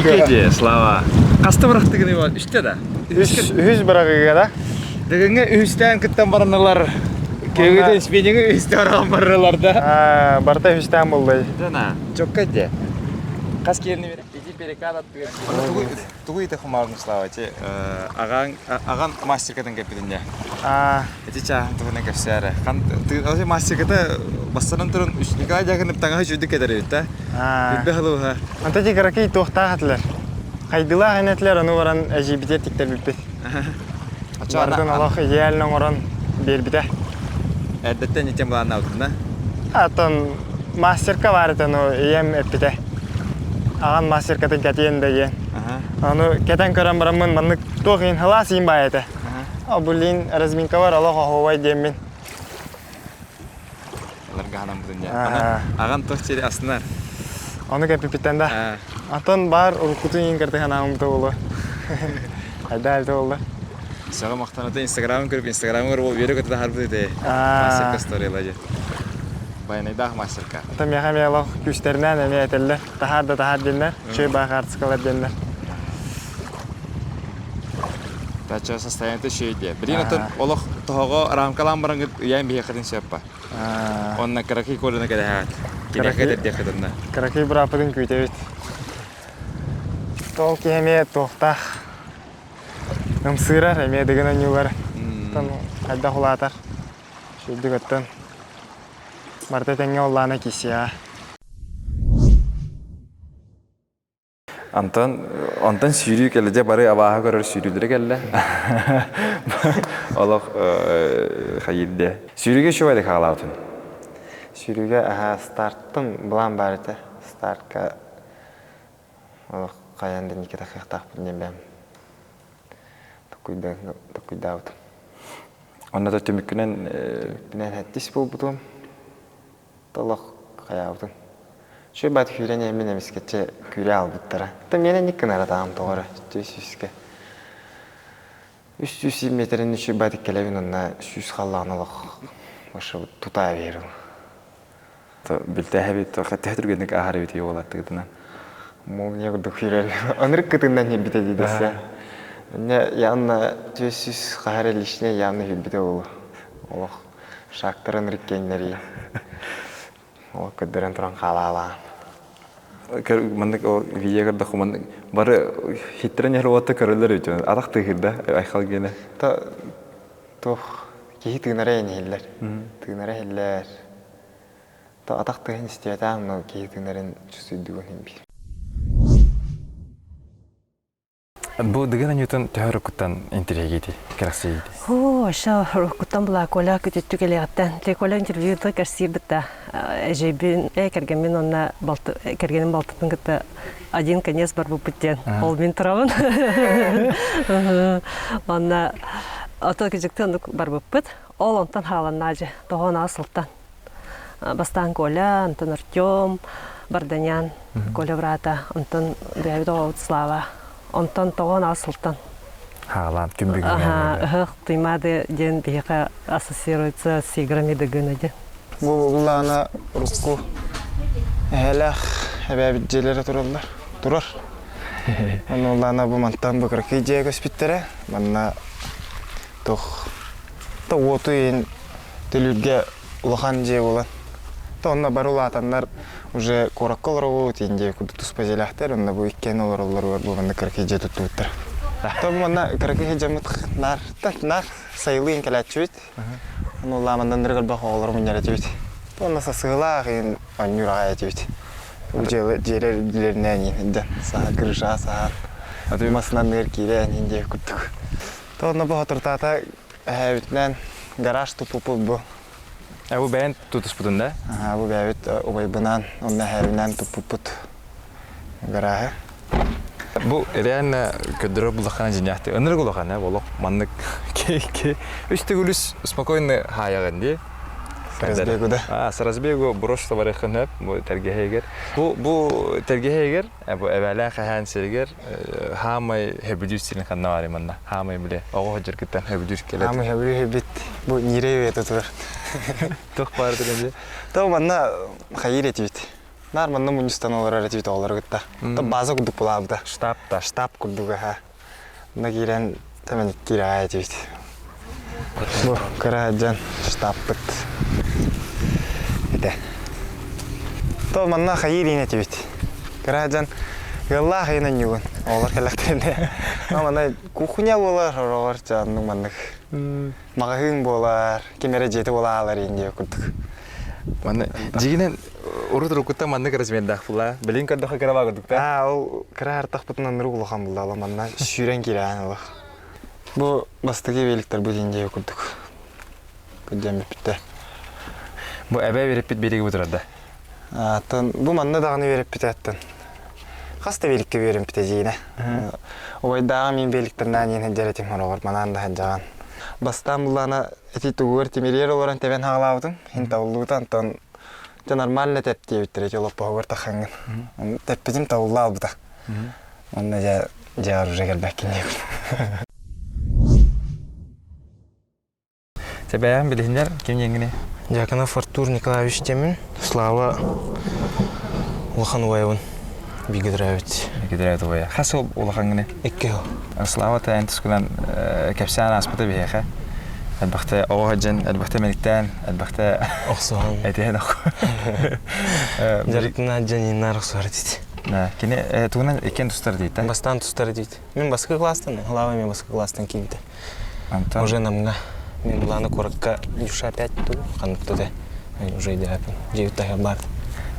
Дикэде, Слава. Хаста бырахтыгын Иван? Үстэ да? Үһүс бырагыга да? Дыгыҥҥа үһүстээн кыттан баранылар. Кегүтэн спинниҥи үһүстээн баран барылар да. Барыта үһүстээн буолла. Дана, чокка де. Хас киэрни бер ити перекат аттыгар. Тугу тугу ите хумаарын Слава те агаң аган мастеркатын кеппитин Аа. Ити чааһын туһунан кэпсээрэ. Хан ты мастерката бастанан туран Николай Дьяконов таҥаһы үчүгдүк кэтэр эбит да. Билбэ хылыбыһа. Anta тигракый туохтаах этилэр. Хайдылаах энэтилэр ону баран эжийбитэ тиктэрбиппит. Бардын олох идеально оҥорон биэрбитэ. Эрдэттэн итен былааннаабытын да? Аттан мастерка баар этэ, ну ийэм эппитэ. Аҕам мастеркатын кэтиэн да диэн. Ону кэтэн көрөн бараммын маннык туох иһин халаас иин баай этэ. Блин, разминкабар олох оһуобай диэммин. Аларга ханаммытын дьэ. Аҕан туох сири астынар? Ону кэппиппиттэн да. Атын баар уруккутун иин кырты ханааммыта буолуо. Хайда әлде болду. Саҕа махтаната Инстаграмын көрүп, Инстаграмыгар ол үөрэ көтө таһарбыт этэ. Мастерка сторила дьэ. Байанайдаах мастерка. Ата миэхэ эмиэ олох күүстэринэн эмиэ этэллэр. Таһаар да таһаар диэннэр, үчүгэй баах хаартыскалар диэннэр. Тача состояние үчүгэй диэ. Билигин оттон олох тоһоҕо рамкалаан бараҥҥыт ыйаан биһиэхэтин сөп ба. Онно кыракый Коляны кэтэһэҕит. Киниэхэ кэтэрдиэххит онно. Кыракый бырааппытын күүтэбит. Ол киһи эмиэ туохтаах ымсыырар, эмиэ дыгын онньуулар. Оттон хайдах улаатар? Үчүгэйдик оттон барыта тэҥҥэ оллаана киисиэҕэ. Антон, онтон сүүрүү кэллэ, дьэ бары абааһы көрөр сүүрүүлэрэ кэллэ. Олох хайыырдэ. Сүүрүүгэ үчүгэй хаалаабытын. Сүүрүүгэ аһа старттан былаан баар этэ. Стартка олох хайаан да Никита кыахтаахпын диэн бэйэм токуйдаабытым. Онно да түмүккүнэн Түмүкпүнэн хэттис буолбутум. Толох хайаабытын. Үчүгэй баат күүрэн иһэммин эмискэччи күүрэ аалбыттара. Оттон миэнэ инник гынара таҕам тоҕо эрэ 300-гэ. 300 метрин үчүгэй баат иккэлэбин онно 100 халлаан олох баша тутаа биэрим. Билтээһэбит төһө түргэнник ааһар эбит уолаттыгытынан. Молния курдук күүрэр. Ынырык кытыннан иһирбитэ дии дэсэ. Инне явно 400 хаһар лишнее явно иһирбитэ буолуо. Олох Шактарын ырыккиэннэрий ол көрдөрөн туран хаалаалаан. Маннык ол видео көрдөххө маннык бары хиттэрэн иһэр уотта көрөллөр үтүөн атах тыыһырда айхал гиэнэ. То туох киһи тыынара иһиллэр. Тыынара иһиллэр. То атах тыаһын истибэтэҕим но киһи тыынарын чувствуйдугун иһин биир. Бу Дыгын Анютын төһө уруккуттан интириэһиргиитий, кэрэхсиигитий? Оо, ша уруккуттан була Коля күтүттү кэлиэҕиттэн. Те Коля интервьюта кэрсиирбит да эжэйбин, э кэргэммин уонна балты кэргэним балтытын кытта один конец барбыппыт диэн. Ол мин турабын. Онна ото кыжыкты оннук барбыппыт. Ол онтон хааланнаажы, тоҕон аас сылтан. Бастаан Коля, онтон Артем, Барданян, Коля брата, онтон бэйэбит оҕобут Слава. Онтон тоҕон аас сылтан. Хаалаан күн бүгүҥҥэ Аха, ыһыах Туймаады диэн биһиэхэ ассоциируется с играми Дыгына диэн. Бу буллаҕына урукку эһэлээх эбээбит дьиэлэрэ тураллар. Турар. Онно улаана бу мантан бу кыракый дьиэ көспүттэрэ. Манна туох та уоту иһин төлүүргэ улахан дьиэ буолан. То онно бары улаатаннар уже куоракка олоробут иин дьиэ курдук туспа дьиэлээхтэр. Онно бу иккиэн олороллоругар бу манна кыракый дьиэ туттубуттар. То бу манна кыракый дьоммут наар наар сайылыын кэлээччибит. Ону улаамандан элбэх оҕолору мунньар этибит. Онно сасыылаах иин оонньуур аҕай этибит. Бу дьиэлэр үрдүлэринэн иин саха крыша саһаан масынан ныр киирэн иин диэки курдук. То онно бу хотуртаата эһээбитинэн гараж туппуппут бу. Бу бэйэн тутуспутун да? Бу бэйэбит убайбынаан, онно эһээбинээн туппуппут гарааһы. Бу реально көрдөрөр буллаххына дьиҥнээхтик ынырык улахан ээ олох маннык үс төгүл үс спокойно хаайаҕын дии. С разбегу да. А, с разбегу брошь барыаххын сөп бу тэлгэһэйигэр. Бу бу тэлгэһэйигэр бу эбээлээх эһээн сиригэр хаамай хөбүлүүр сирин ханна баарый манна? Хаамай биле оҕо сылдьаргыттан хөбүлүүр кэлэр. Хаамай хөбүлүүр бит бу ньирэй үйэтэ турар. Туох баар дии? То манна хайыр этибит. Наар манна мунньустан олорор этибит оҕолору кытта. То база курдук булаабыта. Штаб та. Штаб курдук аха. Онно киирэн тэмэниктиир аҕай этибит. Бу кыра дьон штабпыт этэ. То манна хайыыр иин этибит. Кыра дьон ыаллаах иин онньугун. Оҕолор кэллэхтэринэ. Манна кухня буолар, ороҕор чааннык маннык. Маҕаһыын буолар, ким эрэ дьиэтэ буолаалар иин диэ курдук. Манна дьигинэн урут уруккуттан маннык размердаах була. Билин көрдөхө кыра баа курдук да. Аа, ол кыра артахпытынан нурук улахан булла, манна сүүрэн кирээн олох. Бу бастакы великтер бу диэн курдук. Күддьэн бүппүттэ. Бу эбээ үөрэппит биэриги бутурарда. Аттан бу манна даҕаны үөрэппитэ аттан. Хас да великке үөрэмпитэ дьиинэ. Убайдааҕа мин великтернаан иэн сылдьар этим хороҕор манаан да сылдьаҕан. Бастаан буллаана ити тугугар тимириэр олорон тэбэн хаалаабытым. Иһин табыллыбыта онтон дьэ нормально тэп диэбиттэрэ ити олоппоһугар таххаҥҥын. Тэппитим табылла албыта. Онно дьэ дьэ уже кэлбэккин диэбит. Сэбээн билиһиннэр ким диэҥҥиний? Дьяконов Артур Николаевич диэммин. Слава улахан убайабын. Бииргэ төрөөбүт. Бииргэ төрөөбүт убайа. Хас сыл улахаҥҥыный? Икки сыл. Слава тээн тускунан кэпсээн ааспыта биһиэхэ. Элбэхтэ оҕо сылдьан, элбэхтэ мэниктээн, элбэхтэ охсуһан. Этиһэн Дьарыктына дьаниннар охсуһар этит. Кини тугунан иккиэн тустар диит Бастаан тустар диит. Мин баскы класстан, Слава мен баскы класстан киирбитэ. Антон? Уже намҥа мин былаана куоракка душа опять ту ханнык тута уже идеапын дьиэбит таһыгар баар.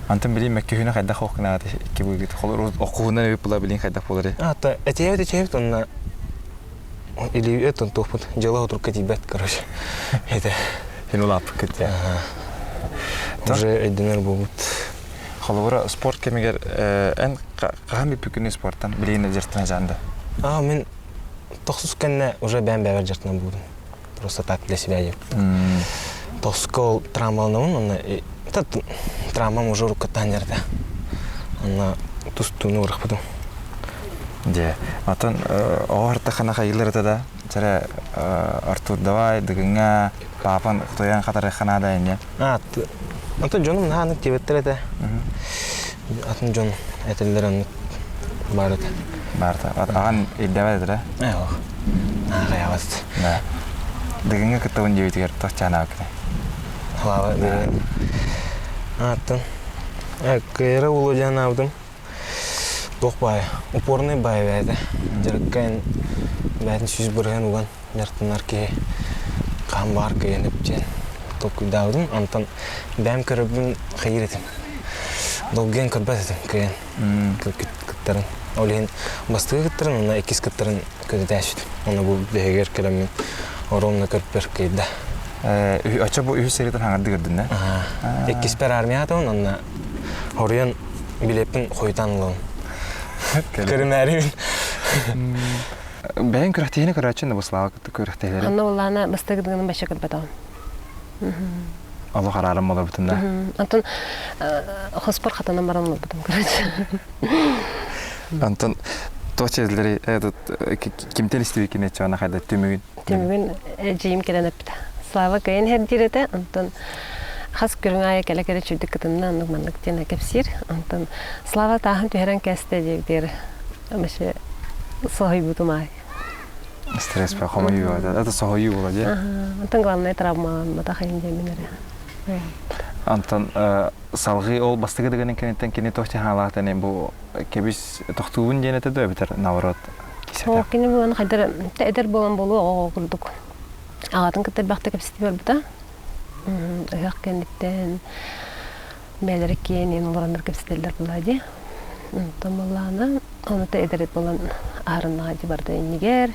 Антон билин мөккүһүнэ хайдах хоох гынааты икки быыгыт холор оккуһунан эбит була билин хайдах буолары. А то этиэбит этиэбит онно или этон туохпут дьыала отурка тиийбэт короче. Это Син улааппыккыт дии. Уже өйдөнөр буолбут. Холобура спорт кэмигэр эн хаһан бүппүккүнүй спорттан билигин дьартына жаанда? А мен тохсус кэннэ уже бэйэм бэйэбэр дьарыктанан буолдум. Просто так для себя деп. Тохсуска ол травмаланабын, онно травмам уже уруккаттан дьарыта. Онно тустууну урахпытым. Дьэ, атын оҕо артахана хайылар это да, чэрэ Артур давай дыгыҥҥа паапан тойон хатарыххана да инне. А, антон дьонум наһаа тиэбэттэр этэ. Атын дьон этэллэр оннук баар этэ. Баарта. Аҕан ирдэбэт этэ да? Ээ, ох. Аҕайабат. Да. Дыгыҥҥа кыттабын диэбитигэр туох чаанаабыккыный? Слава дыгын. Аттан. Кыайара улуу диэн аабытым. Туох баайа? Упорный баайа бэйэтэ. Дьарыкка эн бэйэтин 100% уган дьарыктанар киһи хаһан баҕар кыайан диэн толкуйдаабытым. Онтон бэйэм көрөрбүн хайыыр этим. Долгуйан көрбөт этим кыайан кыттарын. Ол иһин бастакы кыттарын уонна иккис кыттарын көтүтээччитим. Уонна бу биһигэр кэлэммин оруомна көрпөр кыайда. Оччо бу үһүс сериятын хаҥарды көрдүн да? Иккиспэр армия атабын, онно хоруйан билиэппин хойутаан ылабын. Көрүмээрибин. Бэйэҥ күрэхтэһиини көрөөччүн да бу Слава кытта күрэхтэһиилэри. Анна улаана бастакы дыгыным баша көрбөтөҕүм. Олох араарым олорбутун да. Антон хоспор хатанан баран олорбутум короче. Антон. Туох чезлери этот кимтэн истибиккин эччэҕинэ хайда түмүгүн? Түмүгүн эдьиийим кэлэн эппитэ. Слава кыайан иһэр диир этэ, онтон хас көрүҥ аайы кэлэ-кэлэ чүйдүк кытынна, оннук маннык диэн кэпсиир. Онтон Слава тааһын түһэрэн кээстэ диэбитигэр вообще соһуйбутум аай. Стресс па хомойуу это соһуйуу буола дии. Онтон главное травмаламматах иһин диэмин эрэ. Антон салгыы ол бастакы дыгынын кэнниттэн кини туох хаалаах бу кэбис тохтуубун диэн этэ да эбэтэр наоборот Ол кини буолан хайдар эдэр буолан буолуо оҕо курдук аҕатын кытта элбэхтик кэпсэтии барбыта. Ыһыах кэнниттэн бэйэлэрэ киэҥ олороннор кэпсэтэллэр буолаа дии. Онтон буоллаҕына ону эдэр буолан аһарыннаҕа дии барда иннигэр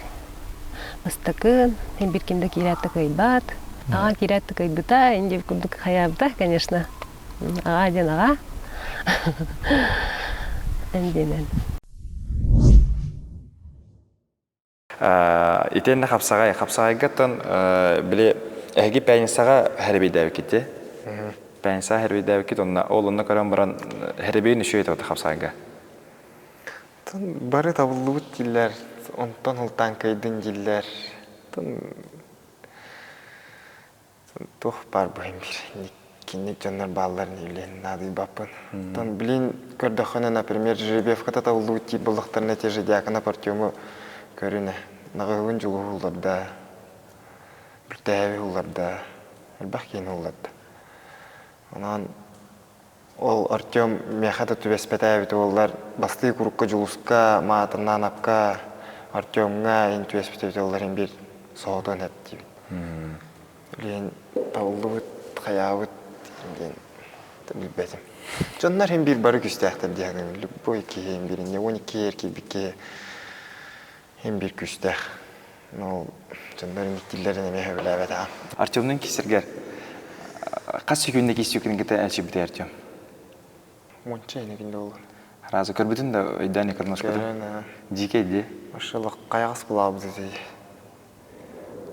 бастакы биир ким да киирээт да кыайбат. Аҕа киирээт да кыайбыта, инди курдук хайаабыта, конечно. Аҕа диэн аҕа. Эндиэнэн. Итиэннэ хапсаҕай. Хапсаҕайгаттан били эһиги пианицаҕа хэрбийдээбиккит Пианицаҕа хэрбийдээбиккит онно ол онно көрөн баран хэрбийин үчүгэй этэ хапсаҕайга. Бары табыллыбыт дииллэр, онтон ылтаан кыайдын дииллэр. Туох баар быһын биир кинник дьоннор баалларын билиэн наадыйбаппын. Оттон билин көрдөххүнэ, например, жеребьевката табыллыбыт диир буоллахтарына те же Дьяконов Артему көрүнэ. Наҕыһыбын дьулуһуулларда, Бүлтээби уулларда, элбэх киһини уулларда. Онон ол Артем миэхэ да түбэспэтээбит уоллар бастыы курукка Дьулуска, Маатырнаанапка, Артемҥа ин түбэспит эбит уоллар ин биир соһутуон эт диибин. Билигин табыллыбыт, хайаабыт диэн билбэтим. Дьоннор иһин биир бары күүстээхтэр дии саныыбын. Любой киһи иһин биир инньэ 12 эр киирбит киһи иһин биир күүстээх. Ну, дьоннор иниктииллэрин эмиэ сөбүлээбэтэҕим. Артемнын киссэргэр хас секүндэ киссүүкүн кытта элчибитэ Артем? Уонча инигин да буолуон. Разы көрбүтүн да өйдөөн икырношкутун. Көрөн, Дьиикэй дии. Машаллах хайаҕас булаабыт этий.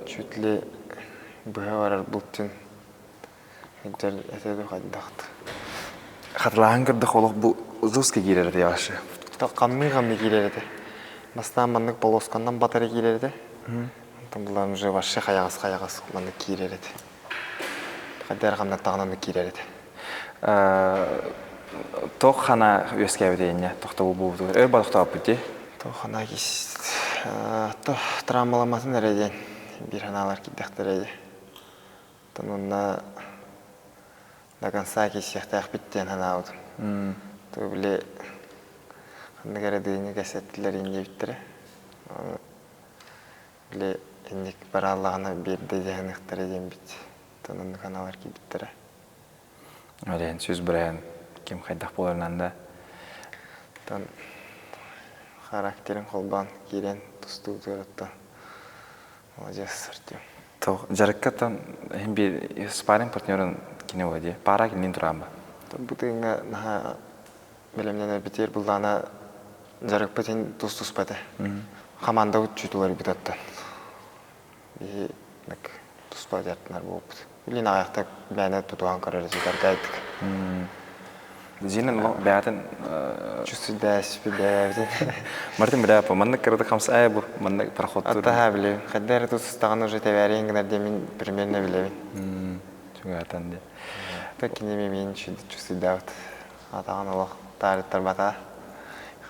Чуть ли быһа барар бултун Дьэр этэ хайдахт. Хатылааһын көрдөх олох бу жестко киирэр этэ вообще. Хамныы-хамныы киирэр этэ. Бастаан маннык полосканнан батары киирэр этэ. Онтон булан уже вообще хайаҕас-хайаҕас маннык киирэр этэ. Хайдах хамнаттаҕына киирэр этэ. Туох хана үөскээбит инньэ тохтобул буолбутугар өр бодохтооппут дии. Туох хана кис травмаламатын эрэ диэн биир ханаалар киирдэхтэрэ дии. Оттон онно до конца киирсиэхтээхпит диэн санаабытым. То били ханнык эрэ дыйыны кэсэттилэр диэбиттэрэ. Били инник барааллаҕына биэрдэ дьаһаныахтара диэн бит. Оттон оннук аналар киирбиттэрэ. Олен сүз бырайан ким хайдах буоларынан да. Оттон характерын холбоон киирэн тустуутугар оттон Молодец, Артем. Дьарыккаттан иһин биир спарринг партнерын кини була дии. Пара кинилин тураан ба. Бу тыыҥҥа наһаа бэлэмнэнэрбитигэр былаана дьарыкпыт иһин тус-туспа этэ. Хамаандабыт чуть уларыйбыт оттон. Биһи туспа дьарыктанар буолбут. Билин аҕыйахта мээнэ тутуһан көрөр этитэргэ Зина бэйэтин чувствуйдээспит бэйэбитин. Мартин бля маннык кыратык хамсаа бу маннык проходтур. Аттаһа билэбин. Хайда эрэ тустаҕын уже тэбээриэн гынар диэн мин примерно билэбин. Чугаатан диye. Так кинеми мин чувствуйдаабыт. Атаҕын олох таарыттарбата.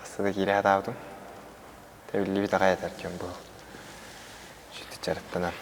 Хаста да киирэ сатаабытым. Тэбиллибит аҕай этэр диэн буол. Сүтү чарыттанан.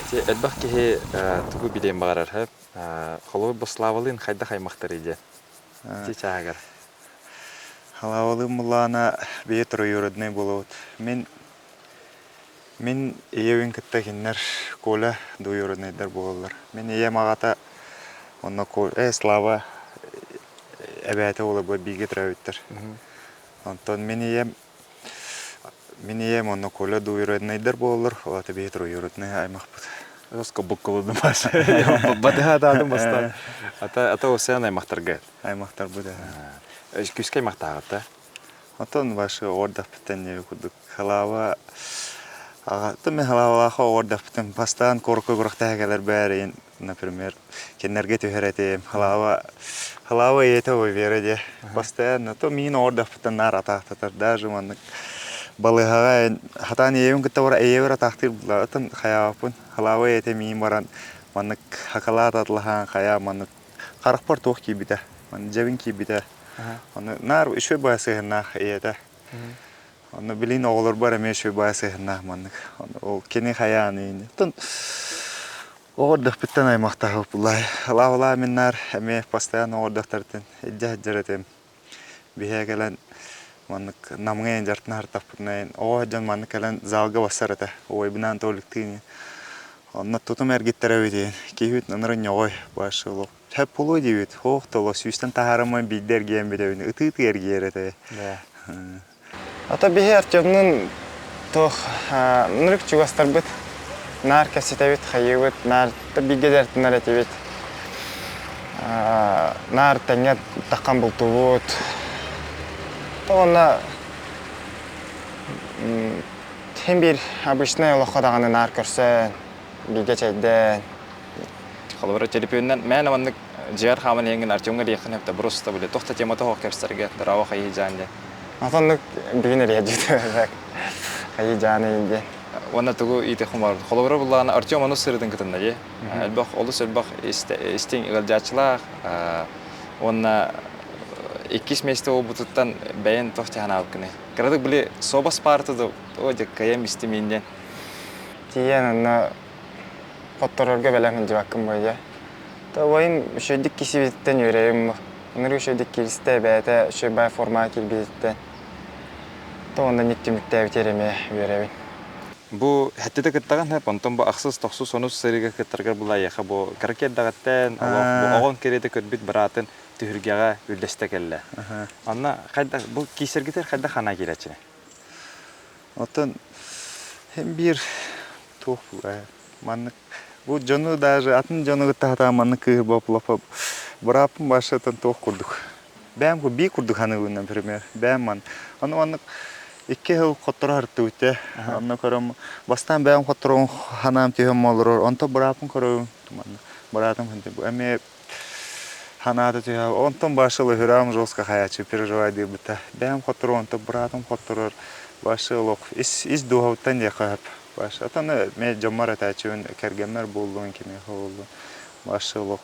Ити элбэх киһи тугу билиэн баҕарар сөп. Холобур, бу Славалыын хайдах аймахтарый диэн. Ити чааһыгар. Халаабалыым буллаҕына бэйэ троюроднай буолабыт. Мин мин ийэбин кытта кинилэр Коля двоюроднайдар буолаллар. Мин ийэм аҕата онно Слава эбээтэ уола бииргэ төрөөбүттэр. Онтон мин ийэм мин ийэм онно Коля двоюроднайдар буолаллар, ол аата биһи троюроднай аймахпыт. Өскө буккулудум Батыһа атаатым бастаан. Ата ата осеан аймахтарга. Аймахтарбыт Күүскэ аймахтааҕыта. Оттон башы оҕордохпуттан диэби курдук халааба аҕаттым мен халаабалаах оҕордохпуттан бастаан куоракка күрэхтэһэ кэлэр бээрин например кинилэргэ түһэр этим халааба халааба ийэтэ ой Вера диэ постоянно то миин оҕордохпуттан наар атаахтатар даже маннык балыыһаҕа хатаан ийэбин кытта бара ийэбэр атаахтыыр булаатын хайаабаппын халааба ийэтэ миин баран маннык хакалаат атлаһаан хайаа маннык харахпар туох киирбитэ дьэбин киирбитэ Ону наар үчүгэй баҕа сыһыаннаах ийэтэ. Онно билин оҕолорбор эмиэ үчүгэй баҕа сыһыаннаах маннык. Ол кини хайаан иини. Оттон оҕордохпуттан аймахтаһыппылай. Лаавалаа мин наар эмиэ постоянно оҕордохтортон илдьэ сылдьар этим. Биһиэ кэлэн маннык намҥа дьартына хартахпытына оҕо дьон маннык кэлэн залга бассар этэ. Убайбынаан Толиктыын. Онно тутум эргиттэрэ эбитин. Киһибит ынырын ньоҕой башы олох Сөп буолуо диибит. Суох толо сүүстэн таһаарыммын биирдэ эргийэн бүтэбин. Ытыы-ытыы эргийэр этэ. Ата биһи Артемнун туох нырык чугастарбыт наар кэпсэтэбит, хайыыбыт, наар бииргэ дьарыктанар этибит. Наар тэҥҥэ таххан бултуубут. Уонна син биир обычнай олоххо даҕаны наар көрсөн, бииргэ чэйдээн, Холобура, төлөпүөнүнэн мээнэ маннык дьиэҕэр хааман иһэҥҥин Артемҥа диэххин сөп да, просто били туох да темата суох кэпсэтэргэ дорообо хайыы дьаан диэн. Атоннук бүгүн эрийэ хайыы дьаан диэн. Уонна тугу иитиэххин баҕарабын. Холобура буллаҕына Артем онус сырыытын кытынна дии. Элбэх, олус элбэх истиҥ ыалдьааччылаах уонна иккис миэстэ буолбутуттан бэйэн туох дии санаабыккыный? Кыратык били суобас паарты да оо дьэ кыайан истимиин диэн. Тиийэн онно хотторорго бэлэм сылдьыбаккын буойа. Тоҕойум үчүгэйдик кисибититтэн үөрэйим. Ынырык үчүгэйдик киристэ эбээтэ үчүгэй баай формаҕа киирбититтэн. То онно ник түмүктээбитигэр эмиэ үөрэбин. Бу хэттитэ кыттаҕын хэп, онтон бу ахсыс, тохсус, онус сырыыга кыттаргар була эйиэхэ бу кыра киэрдэҕиттэн олох бу оҕон кэриэтэ көрбүт быраатын түһүлгэҕэ үллэстэ кэллэ. Онно хайдах бу киисэргитэр хайдах ханаа киирээччини? Оттон һин биир туох маннык бу дьону даже атын дьону кытта сатаан маннык кыыһы боплопа бырааппын башатан туох курдук бэйэм бии курдук саныыбын например бэйэм ман ону маннык икки сыл хотторо хартыбыт онно көрөм бастаан бэйэм хотторон ханаам түһэн олорор онто бырааппын көрөбүн маннык быраатым эмиэ Ханаата түһэ онтон башыл ыһыраам жестко хаячы переживай диэбитэ. Бэйэм хотторор, онтон быраатым хотторор. Башы олох ис ис дууһабыттан диэххэ сөп. Башы отон мен дьоммор этээччибин кэргэммэр буоллун, кимиэхэ буоллун. Башы олох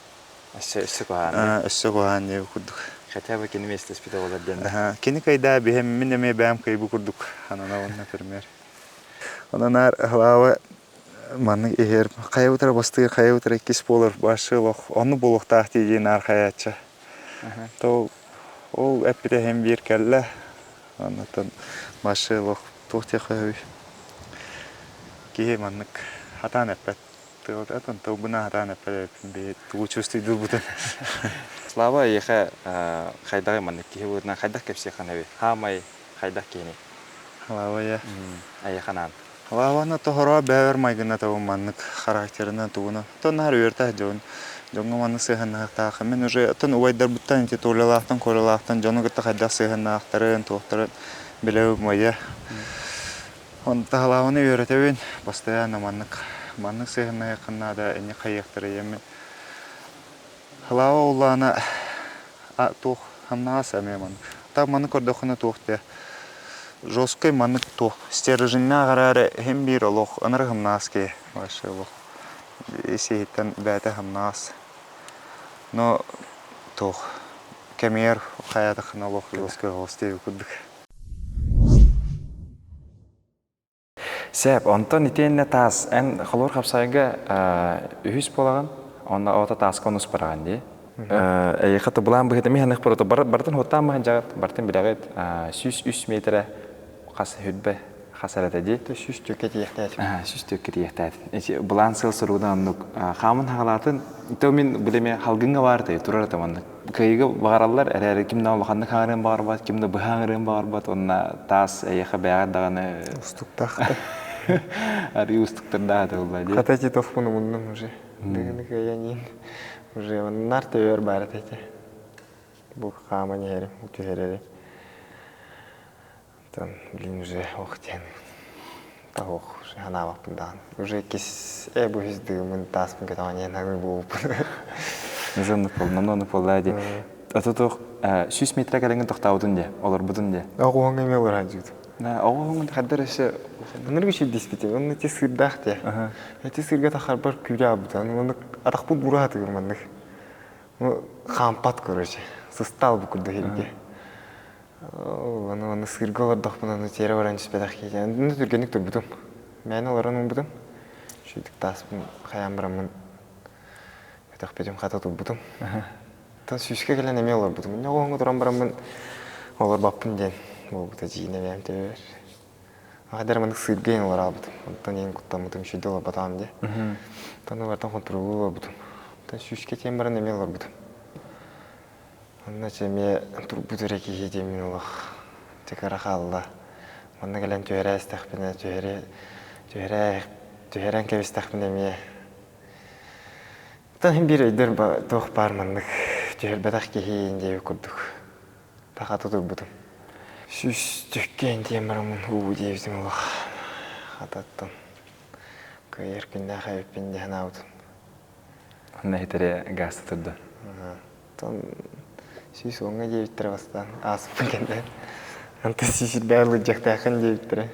Өссө өссө куһаҕан. Өссө куһаҕан диэбит курдук. Хотя бы кини миэстэспитэ буолар диэн да. Кини кыайдаа биһэм мин эмиэ бэйэм кыайбы курдук ананабын, например. Онон аар Слава Маннык иһэр хайабытара бастыыр, хайабытара иккис буолар башы олох оннук буолуохтаах дии диэн наар хайааччы. То ол эппитэ иһин биир кэллэ. Оннуттан башы олох туох диэххэ сөбүй? Киһи маннык хатаан эппэт. Тыл тылбына хатаан эппэт эбиппин бии тугу чувствуйдуурбутун. Слава эйиэхэ хайдаҕый маннык киһи быһыытынан хайдах кэпсиэххин эбий? Хаамай хайдах киһиний? Слава я. Эйиэхэ анаан. Лаваны тоһоро бэйэбэр майгыннатабын маннык характерынан тугунан. Оттон наар үөртэх дьон дьоҥҥо маннык сыһыаннаһыахтаах. Мин уже оттон убайдарбыттан ити Толялаахтан, Колялаахтан дьону кытта хайдах сыһыаннаахтарын, туохтарын билэбин моя. Онто лаваны үөрэтэбин постоянно маннык маннык сыһыаннаһыаххын наада инник хайыахтара ийэммин. Лава улаана туох хамнаҕас эмиэ маннык. Так маннык көрдөххүнэ туох диэ жесткай маннык туох стерженнээх эрээри иһин биир олох ынырык хамнаҕас киһи вообще олох ис-иһиттэн бэйэтэ хамнаҕас. Но туох кэмигэр хайаатаххына олох жесткай оҕус диэбит курдук. Сөп, онтон итиэннэ таас, эн холуур хапсайга үһүс буолаҕын, онно оҕото тааска онус бараҕын дии. Эйиэхэ тубулаан быһыта мин ханых прото бартын хоттаан баһын жагат бартын билэҕит 103 метрэ хас хүрбэ хас эрэтэ дии. 104 тиэхтээтим. 104 тиэхтээтим. Эти былаан сыл суругунан оннук хаамын хагалаатын то мин билеме халгыҥҥа баар тэй турар этэ маннык. Кыайыга баҕараллар эрээри ким да улаханнык хаҥырыан баҕарбат, ким да быһа хаҥырыан баҕарбат уонна таас эйиэхэ бэйэҕэр даҕаны Устуктаах да. Арыы устуктардаах этэ буолла дии. Хата Титовпун умуннум уже. Дыгыны кыайан уже нар төбөр баар этэ. Бу хааман иһэрим, түһэрэрим. Оттон блин уже ох диэн таһох уже ханаабаппын даҕаны. Уже кис э бу үс дыымын тааспын көтөҕөн иһэн аҥыы буолбуппун. Уже оннук буолла, номно оннук буолла дии. Ото туох 100 метрэ кэлэҥҥин тохтообутун дии, олорбутун дии. Оҕуһуҥ эмиэ олораадьыгыт. Оҕуһуҥ хаддар өссө Ынырык үчүгэй Онно ити сыырдаах дии. Ити сыырга тахарбар күүрэ аалбыта. Онно атахпыт бура сатыыр маннык. Хаампат короче. Сыстаал бу курдук иһиргэ. Ону сыырга олордохпуна аны тиэрэ баран түспэтэх киһи. Онно түргэнник турбутум. Мээнэ олорон ылбытым. Үчүгэйдик тааспын хайаан бараммын өтөхпүтүм хата турбутум. Оттон сүүскэ кэлэн эмиэ олорбутум. Инньэ оҕоһуҥҥа туран бараммын олорбоппун диэн буолбута дьиинэ бэйэм төбөбөр. Аҕа маннык сыырга иҥ олорообутум. Онтон иҥ куттаммытым үчүгэй олорботоҕум дии. Оттон олортон хонтуруоллуу олорбутум. Оттон сүүскэ тиийэн баран эмиэ олорбутум. Онно чэ эмиэ турбут эрэ киһи диэммин олох дьэ кыра хаалла. Манна кэлэн түһэрэ истэхпинэ түһэри түһэрэ түһэрэн кэбистэхпинэ эмиэ Оттон иһин биир өйдөр туох баар маннык түһэрбэтэх киһи диэбит курдук тахата турбутум. 100 диэн бараммын уу диэбитим олох хататтан кыайар күннээх эбиппин дии санаабытым. Онно иһитэри гаста турда. Оттон 110-ҥа диэбиттэрэ бастаан ааспыт кэннэ. Онтон сүүс ылдьахтааххын диэбиттэрэ.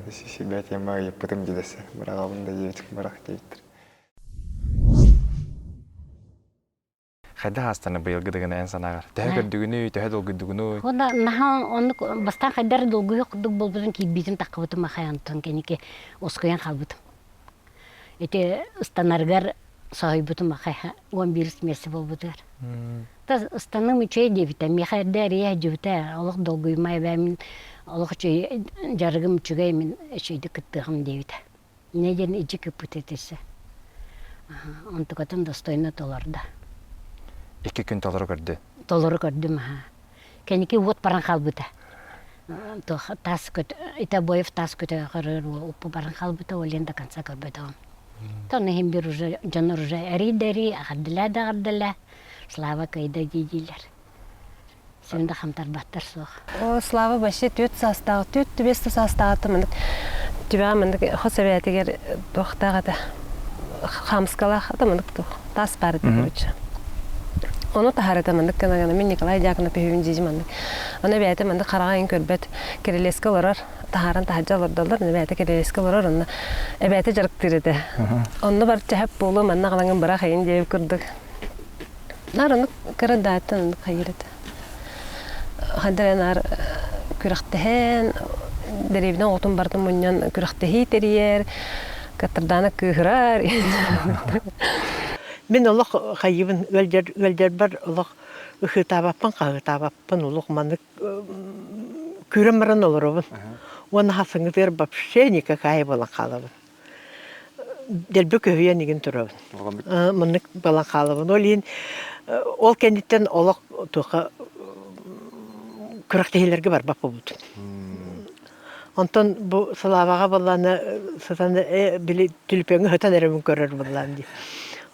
120 тема ыйыппытым дьидэсэ. Быраҕабын да диэбитим бырах диэбиттэр. Хайдах аастана быйылгы дыгына эн санааҕар? Төһө көрдүгүнүй, төһө долгуйдугунуй? Уонна наһаа оннук бастаан хайдар долгуйуох курдук буолбутун киирбитим таххыбытым ахай онтон кэнники ускуйан хаалбытым. Ити ыстанарыгар соһуйбутум ахай 11 миэстэ буолбутугар. Та ыстанным үчүгэй диэбитэ. Миэхэ эрдэ эрийэ сылдьыбыта. Олох долгуйма эбээ мин олох үчүгэй дьарыгым үчүгэй мин үчүгэйдик кыттыаҕым диэбитэ. Инньэ диэн ичи кыппыт этиссэ. Онтукатын достойно толордо. Икки күн толору көрдү. Толору көрдүм аха. Кэнники уот баран хаалбыта. Таас көт ити обоев таас көтөҕөр уппу баран хаалбыта, ол иһин до конца көрбөтөҕүм. Тон иһин бир уже дьоннор уже эрий да эрий, аҕардылаа да аҕардылаа, Слава кыайда дии дииллэр. Сүрүн да хамтарбаттар суох. О, Слава вообще түөрт саастаах, түөрт түбэс да саастааҕыттан маннык түбэҕэ маннык хос эбээтигэр туохтаах этэ хамскалаах это маннык туох таас баар этэ короче. Ону таһаар этэ маннык гына гына мин Николай Дьяконов үһүбүн дьизи маннык. Аны эбээтэ маннык хараҕа иҥ көрбөт кирилиэскэ олорор таһааран таһырдьа олордоллор эбээтэ кирилиэскэ олорор онно эбээтэ дьарыктыыр этэ. Онно бар чэһэп буолуо манна аҕалаҥын бырах эйин диэбит курдук Наар оннук кыра дааттан оннук хайыыр этэ. Хандар наар күрэхтэһэн, дэриэбинэ оҕотун барытын мунньан күрэхтэһии тэрийэр, каттардаана кыыһырар. Мин олох хайыыбын ыалдьар ыалдьарбар олох ыһыытаабаппын хаһыытаабаппын олох маннык күүрэн баран олоробун. Уонна хасыҥҥытыгар вообще никакая буолан хаалабын. Дэлби көһүйэн игин турабын. Маннык балан хаалабын. Ол иһин ол кэнниттэн олох туохха күрэхтэһиилэргэ барбат буолбутум. Онтон бу Славаҕа буоллаана сытан били түлүпүөҥҥэ сытан эрэбин көрөр буоллаам дии.